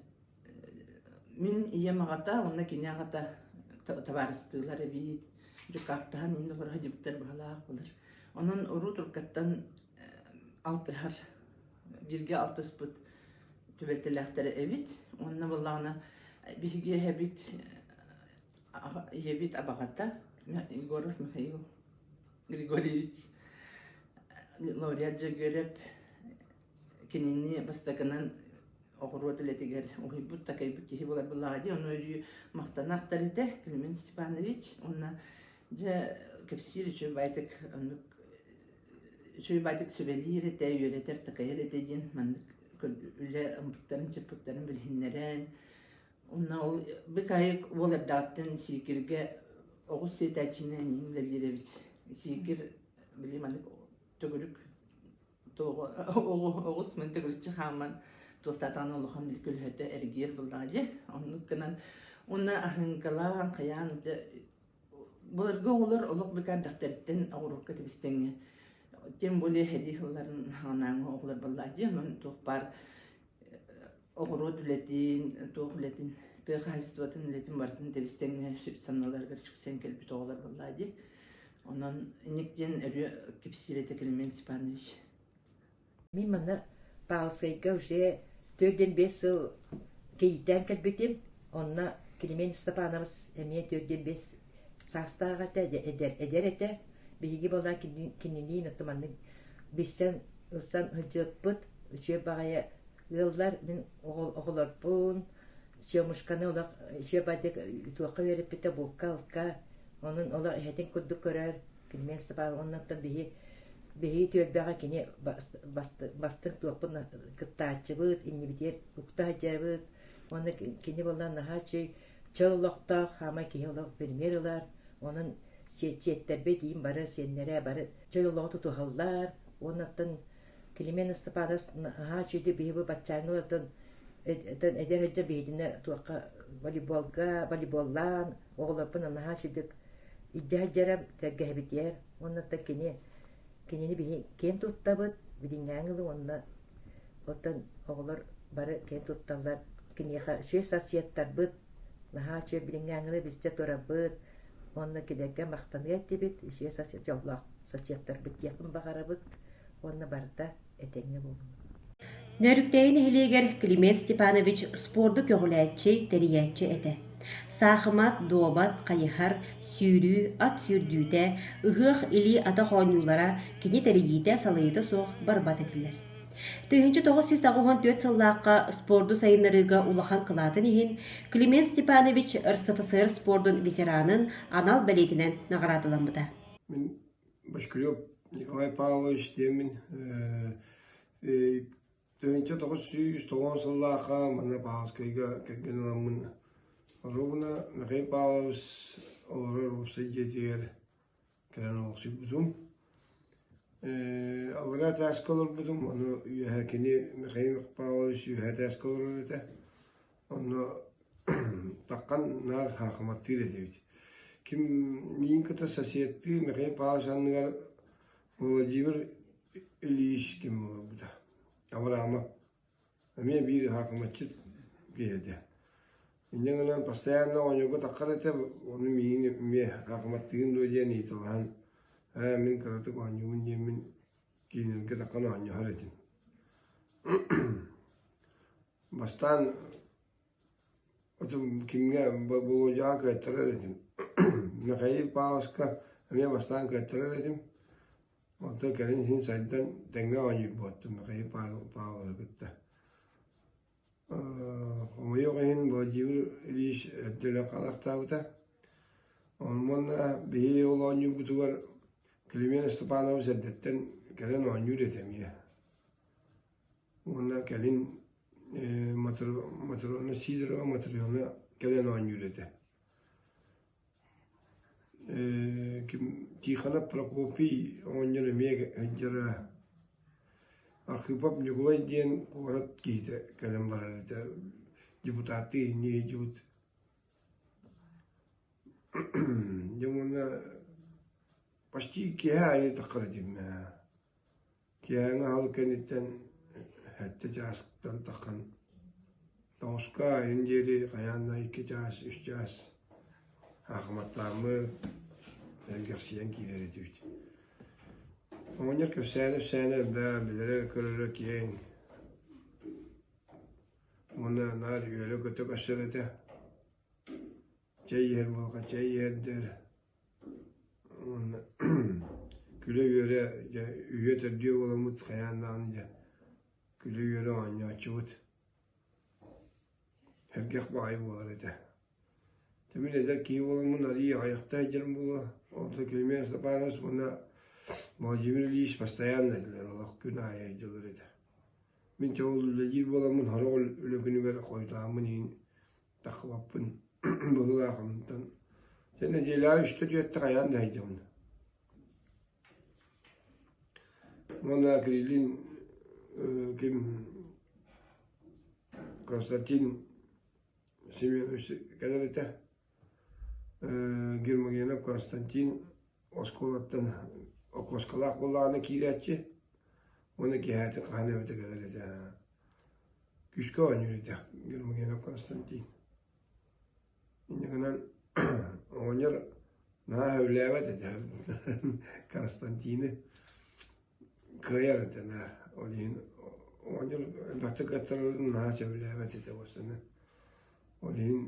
мин ийэм аҕата уонна кини аҕата табаарыстыылар эбит. Дьукаахтаһан иннэ олоро сылдьыбыттар быһалаах булар. Онон уруу туруккаттан алтыһар бииргэ алтыспыт. түбэлтэлээхтэр эбит. Уонна буоллаҕына биһиги эһэбит ийэбит абаҕата Егоров Михаил Григорьевич лауреат Дьөгүөрэп кинини бастакынан оҕуруот үлэтигэр уһуйбут, такайбыт киһи буолар буоллаҕа дии. Ону өрүү махтана ахтар этэ Климент Степанович. Уонна дьэ кэпсиир үчүгэй баайдык оннук үчүгэй баайдык сүбэлиир этэ, үөрэтэр, такайар этэ диэн маннык үлэ ымпыктарын, чыппыктарын билиһиннэрэн уонна ол быкайык уол эрдэҕиттэн сиикиргэ оҕус сиэтээччини эҥин үлэлиир эбит. Сиикир били маннык төгүрүк оҕус мин төгүрүччү хааман туохтаатаҕына улахан били көлөһөтө эргийэр буоллаҕа дии. Оннук гынан уонна аһыҥкалаан хайаан дьэ былыргы оҕолор олох быкаардэхтэриттэн оҕуруокка тэбистэҥҥэ тем более сэрии сылларын хаҥанааҥҥы оҕолор буоллаҕа дии. Онон туох баар оҕуруот үлэтин, туох үлэтин, тыа хаһаайыстыбатын үлэтин барытын тэбистэҥҥэ санааларыгар сүксэн кэлбит оҕолор буоллаҕа дии. Онон инник диэн өрүү кэпсиир этэ Климент Степанович. Мин манна Павловскайга уже 4-5 сыл кийииттээн кэлбитим. Онно Климент Степанович эмиэ 4-5 саастаах этэ, эдэр, эдэр этэ. Биһиги буолан кинилиин маннык билсэн, ылсан сылдьыбыппыт. Үчүгэй баҕайы ыаллар мин оҕолорбун Семушканы олох үчүгэй баҕайытык туохха үөрэппитэ булка-алка онон олох эһэтин курдук көрөр Климент Степанович оннуттан биһи биһиги түөлбэҕэ кини бастыҥ туохпун кыттааччыбыт иннибитигэр укта сылдьарбыт уонна кини буоллар наһаа үчүгэй чөл олохтоох хаамай киһи олох пример ылар онон сиэттэрбит иим бары сиэннэрэ бары чөл олоҕу тутуһаллар уонна оттон Климент Степанович наһаа үчүгэйдик биһи бу баччааҥҥы олордон эдэр сылдьан биһигини туохха волейболга волейболлаан оҕолорбун наһаа үчүгэйдик илдьэ сылдьарым тэлгэһэбитигэр уонна оттон кини кинини биһи киэн туттабыт билиҥҥээҥи ылы уонна оттон оҕолор бары киэн тутталлар киниэхэ үчүгэй соседтарбыт наһаа үчүгэй билиҥҥээҥи ылы билсэ турарбыт уонна кинилэргэ махтаныа этибит үчүгэй сосед дьоллоох соседтарбыт диэхпин баҕарабыт уонна барыта этэҥҥэ буолуҥ. Нөөрүктээйи нэһилиэгэр Климент Степанович спорду көҕүлээччи, тэрийээччи этэ. Саахымат, дуобат, хайыһар, сүүрүү, ат сүүрдүүтэ, ыһыах илии-атах оонньуулара кини тэрийиитэ, салайыыта суох барбат этилэр. 1984 сыллаахха спорду сайыннарыыга улахан кылаатын иһин Климент Степанович РСФСР спордун ветеранын анал бэлиэтинэн наҕараадаламмыта. Мин Бочкарев Николай Павлович диэммин 1990 сыллаахха манна Павловскайга кэргэн ыламмын оруобуна Михаил Павлович олорор уопсай дьиэтигэр кэлэн олохсуйбутум. Аллараа этээскэ олорбутум, ону үөһэ кини Михаил Павлович үөһэ этээскэ олорор этэ. Онно таххан наар хаахыматтыыр этибит. Ким миин кытта соседтыы Михаил Павлович анныгар Владимир Ильич ким олорбута. Авраамов. Эмиэ биир хаакыматчыт киһи этэ. Инньэ гынан постоянно оонньууга таххар этэ, ону миигин эмиэ хаакыматтыгын дуо диэн ыйыталаһан, ээ мин кыратык оонньуубун диэммин киинэргэ таххан оонньоһор этим. Бастаан кимҥэ Болуодьаҕа кыаттарар этим. Михаил Павловичка эмиэ бастаан кыаттарар этим. Онтон кэлин син сайдан тэҥҥэ оонньуур буолтум Михаил Павловы кытта. Хомойуох иһин Владимир Ильич эрдэ өлөн хаалахтаабыта. Уонна биһиги ол оонньуурбутугар Климент Степанович эрдэттэн кэлэн оонньуур этэ эмиэ. Уонна кэлин Матрена Сидорова Матрена кэлэн оонньуур этэ. Тихонов Прокопий оҕонньор эмиэ сылдьара. Архипов Ньукулай диэн куорат киһитэ кэлэн барар этэ. Депутаттыы инньэ сылдьыбыт. Дьэ уонна почти киэһэ аайы таххар этим Киэһээҥи аһылык кэнниттэн сэттэ чаастан таххан тоҕуска айан диэри хайаан да икки чаас, үс чаас аахыматтааммыт, сэргэхсийэн киирэр этибит. Оҕонньор кэпсээнэ-үпсээнэ элбэҕэ, билэрэ-көрөрө киэҥ. Уонна наар үөрэ-көтө көрсөр этэ. Чэй иһэр буоллахха чэй иһэрдэр. Уонна күлэ-үөрэ дьэ үһүө-төрдүө буоламмыт хайаан даҕаны дьэ күлэ-үөрэ оонньооччубут. Сэргэх баҕайы буолар этэ. Мин эдэр киһи буоламмын арыый аҕыйахта сылдьарым буолуо. Онтон Климент Степанович уонна Владимир Ильич постоянно этилэр, олох күн аайы сылдьаллар этэ. Мин чэ ол үлэлиир буоламмын сорох үлэ күнүгэр хойутааммын иһин таххыбаппын быһыылаах онтон дьэ нэдиэлэҕэ үстэ-түөртэ хайаан да сылдьабын. Уонна Кириллин ким Константин Семенович кэлэр этэ. Гермогенов Константин оскуолаттан окуоскалаах буоллаҕына киирээччи уонна киэһээтин хаһан эбэтэ кэлэр этэ. Күүскэ оонньуур этэ Гермогенов Константин. Инньэ гынан оҕонньор наһаа сөбүлээбэт этэ Константины кыайар этэ наар. Ол иһин оҕонньор элбэхтик кыаттарарын наһаа сөбүлээбэт этэ уостана. Ол иһин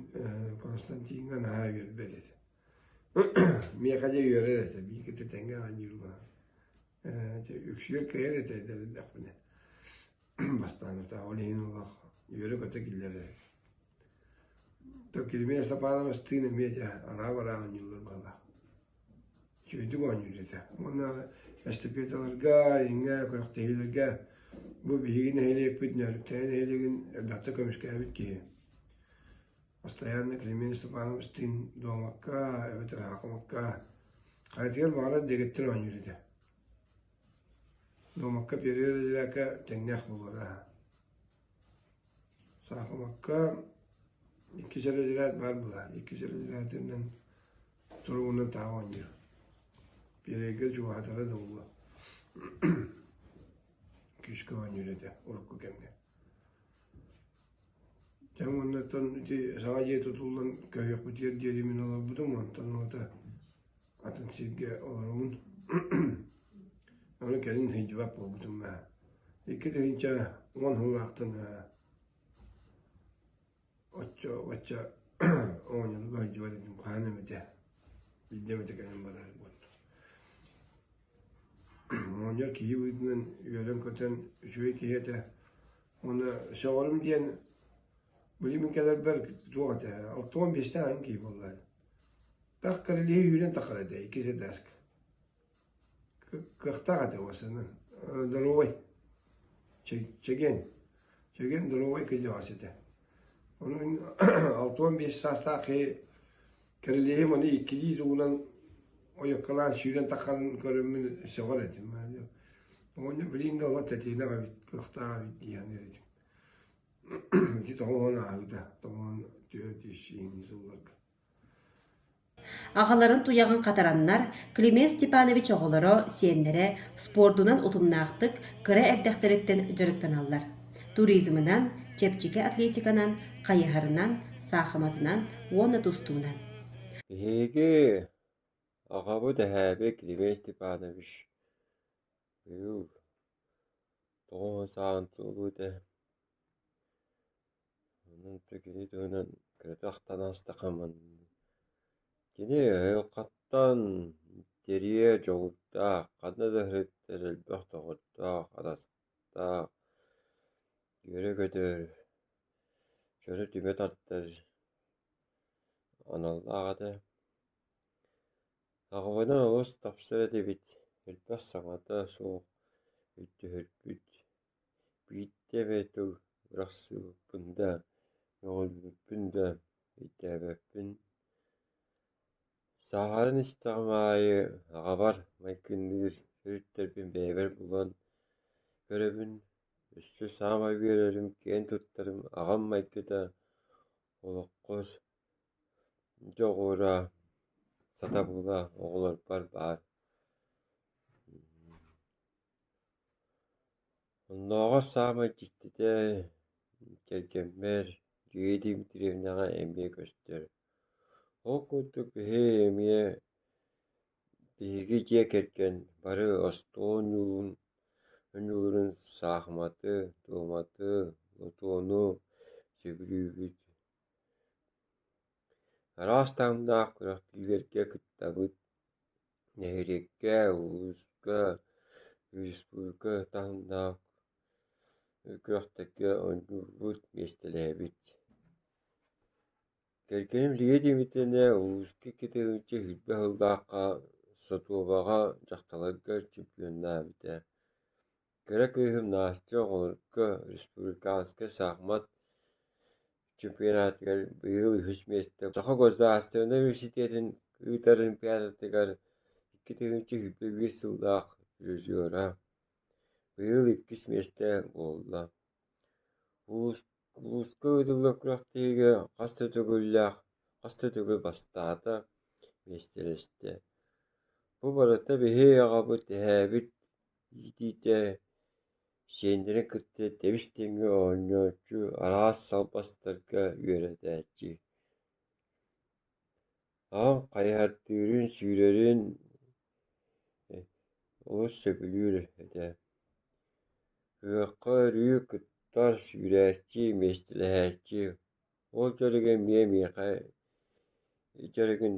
Константиҥҥа наһаа үөрбэт этэ. Миэхэ дьэ үөрэр этэ, бииргэ тэҥҥэ оонньуурга. Үксүгэр кыайар этэ эдэрдэхпинэ. Бастаан утаа ол иһин олох үөрэ-көтө киллэрэр. Кирмиэ Сапаровастыын эмиэ дьэ араа-бараа оонньууллар баҕалаах. Үчүгэйдик оонньуур этэ. Уонна эстафеталарга, иҥҥэ, күрэхтэһиилэргэ бу биһиги нэһилиэкпит Нөөрүктээйи нэһилиэгин элбэхтэ көмүскээбит киһи. Постоянно Климент Степановичтыын дуомакка эбэтэр хаакымакка хайатыгар баҕарар дэгиттэр оонньуур этэ. Дуомакка первый разрядка тэҥнээх буолуо Саахымакка иккис разряд баар буолар. Иккис разрядынан туругунан таах оонньуур. Первыйга чугаһатара да буолуо. Күүскэ оонньуур этэ урукку кэмҥэ. Дьэ уоннаттан ити саҥа дьиэ тутуллан көһүөхпүтүгэр диэри мин олорбутум, онтон уота атын сиргэ олоробун. Ону кэлин сылдьыбат буолбутум ээ. 2010 сыллаахтан оччо бачча оонньуурга сылдьыбат этим хаһан эмэтэ биирдэ эмэтэ кэлэн барар буолтум. Оҕонньор киһи быһыытынан үөрэн-көтөн үчүгэй киһи этэ. Уонна сөҕөрүм диэн били мин кэлэрбэр туох этэ 65-тээх эн киһи буолла. Тах кэрэлиһи үүрэн тахар этэ иккис этээска. Кыахтаах этэ уосанан. Здоровай. Чэгиэн. Чэгиэн здоровай кырдьаҕас этэ. Ону мин 65 саастаах киһи кэрэлиһим ону иккилии тугунан ойоккалаан сүүрэн таххарын көрөммүн сөҕөр этим. Оҕонньор билигин да олох тэтиэнэх эбит, кыахтаах эбит дии саныыр этим. Ити тоҕуһун ааһыыта, тоҕуһун түөрт үс сылларга. Аҕаларын туйаҕын хатараннар, Климент Степанович оҕолоро, сиэннэрэ спордунан утумнаахтык кыра эрдэхтэриттэн дьарыктаналлар. Туризмынан, чэпчэки атлетиканан, хайыһарынан, саахыматынан уонна тустуунан. Биһиги аҕабыт эһээбит Климент Степанович быйыл 90 сааһын туолуо этэ. Онон кини туһунан кыратык ахтан аастахха маннык. Кини айылҕаттан тэрийэр дьоҕурдаах, ханна да сырыттар элбэх доҕордоох, атастаах, үөрэ-көтөр, дьону түмэ тардар аналлаах этэ. Аҕабынан олус тапсар этибит, элбэх саҥата суох өйдөһөрбүт Биирдэ эмэ тыл бырахсыбыппын да, мөҕүллүбүппүн да өйдөөбөппүн. Сааһыран истэҕим аайы аҕабар майгынныыр өрүттэрбин бэйэбэр булан көрөбүн. Өссө саамай үөрэрим, киэн туттарым аҕам майгыта олоххо дьоҕура, сатабыла оҕолорбор баар. Оннооҕор саамай дьиктитэ кэргэммэр Дьүөгэ Дмитриевнаҕа эмиэ көстөр. Ол курдук биһи эмиэ биһиги дьиэ кэргэн бары остуол оонньууларын саахыматы, дуоматы, лотуону Сөбүлүүбүт. Араас таһымнаах күрэхтэһиилэргэ кыттабыт. Нэһилиэккэ, улууска, республика таһымнаах күрэхтэргэ оонньуурбут, миэстэлэһэбит. Кэргэним Лия Дмитриевна улууска 2 20 сыллаахха Сотуобаҕа дьахталларга чемпионнаабыта. Кыра кыыһым Настя оҕолорго республиканскай саахымат чемпионатыгар быйыл үһүс миэстэ Саха государственнай университетын ыытар олимпиадатыгар 2021 сыллаах призера, быйыл иккис миэстэ буолла. Улууска ыытыллар күрэхтэһиигэ хас да төгүллээх, хас да төгүл бастаата, миэстэлэстэ. Бу барыта биһиги аҕабыт, эһээбит иитиитэ сиэннэрин кытта тэбис-тэҥҥэ оонньооччу, араас албастарга үөрэтээччи. Аҕам хайыһардыырын, сүүрэрин олус сөбүлүүр этэ. Ыһыахха өрүү кыттар, сүүрээччи, миэстэлэһээччи. Ол дьарыга эмиэ миэхэ дьарыгын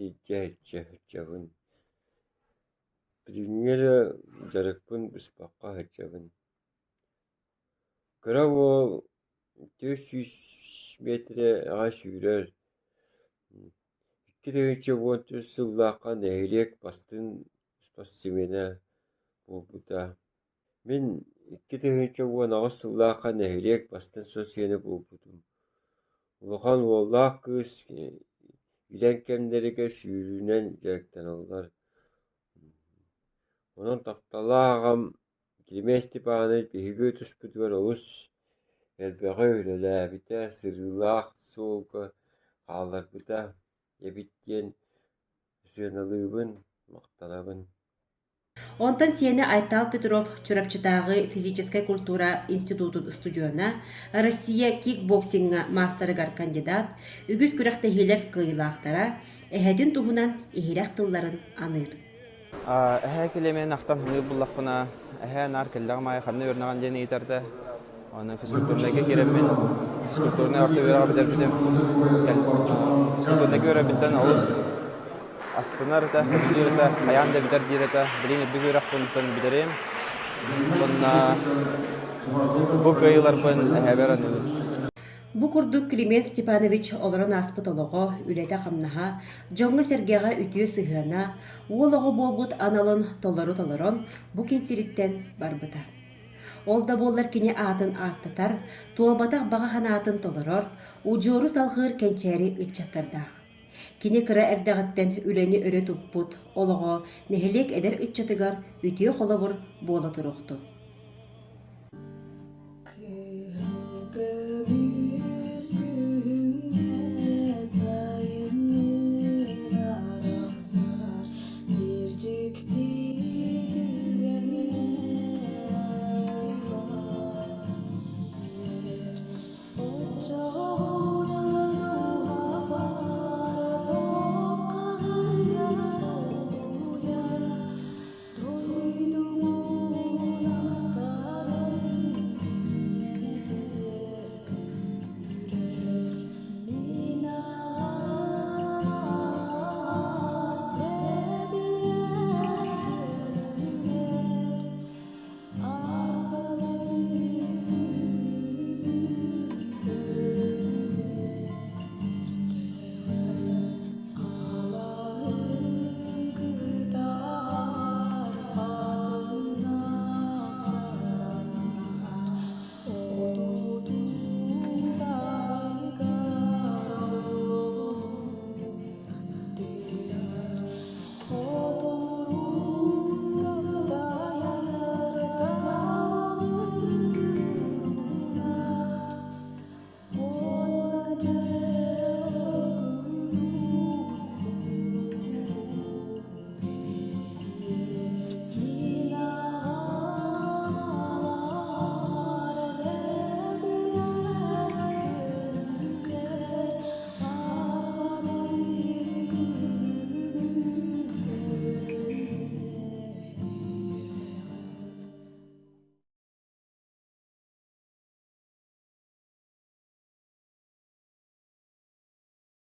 илдьэ сылдьабын. Билиҥҥи эрэ дьарыкпын быспакка сылдьабын. Кыра уол 400 миэтэрэҕэ сүүрэр. 2014 сыллаахха нэһилиэк бастыҥ спортсмена буолбута. Мин 2018 сыллаахха нэһилиэк бастыҥ спортсмена буолбутум. Улахан уоллаах кыыс илэн кэмнэригэр сүүрүүнэн дьарыктаналлар. Онон тапталлаах аҕам Климент Степанович биһиги түспүтүгэр олус элбэҕи үлэлээбитэ, сырыылаах суолга хаалларбыта эбит диэн сыаналыыбын, махтанабын. Онтон сиэнэ Айтал Петров Чурапчытааҕы физическэй культура институтун устудьуона, Россия кикбоксиҥҥа маастарыгар кандидат, үгүс күрэхтэһиилэр кыайыылаахтара, эһэтин туһунан иһирэх тылларын аныыр. Эһээ килиэмэн ахтан саныыр буллахпына, эһээ наар кэллэҕим аайы ханна үөрэнэҕин диэн ыйытарда. Аны физкультурнайга киирэммин, физкультурнай орто үөрэҕи бүтэрбитим. Физкультурнайга үөрэммиттэн олус астынар этэ, сөбүлүүр этэ, хайаан да бүтэр диир этэ. Билигин үрдүк үөрэхпин бүтэриим. Уонна бу кыайыыларбын эһээбэр аныыбын. Бу курдук Климент Степанович олорон ааспыт олоҕо, үлэтэ-хамнаһа, дьоҥҥо-сэргэҕэ үтүө сыһыана, уол оҕо буолбут аналын толору толорон, бу күн сириттэн барбыта. Ол да буоллар кини аатын ааттатар, туолбатах баҕа санаатын толорор, удьуору салҕыыр кэнчээри ыччаттардаах. Кини кыра эрдэҕиттэн үлэни өрө туппут олоҕо нэһилиэк эдэр ыччатыгар үтүө холобур буола туруохтун.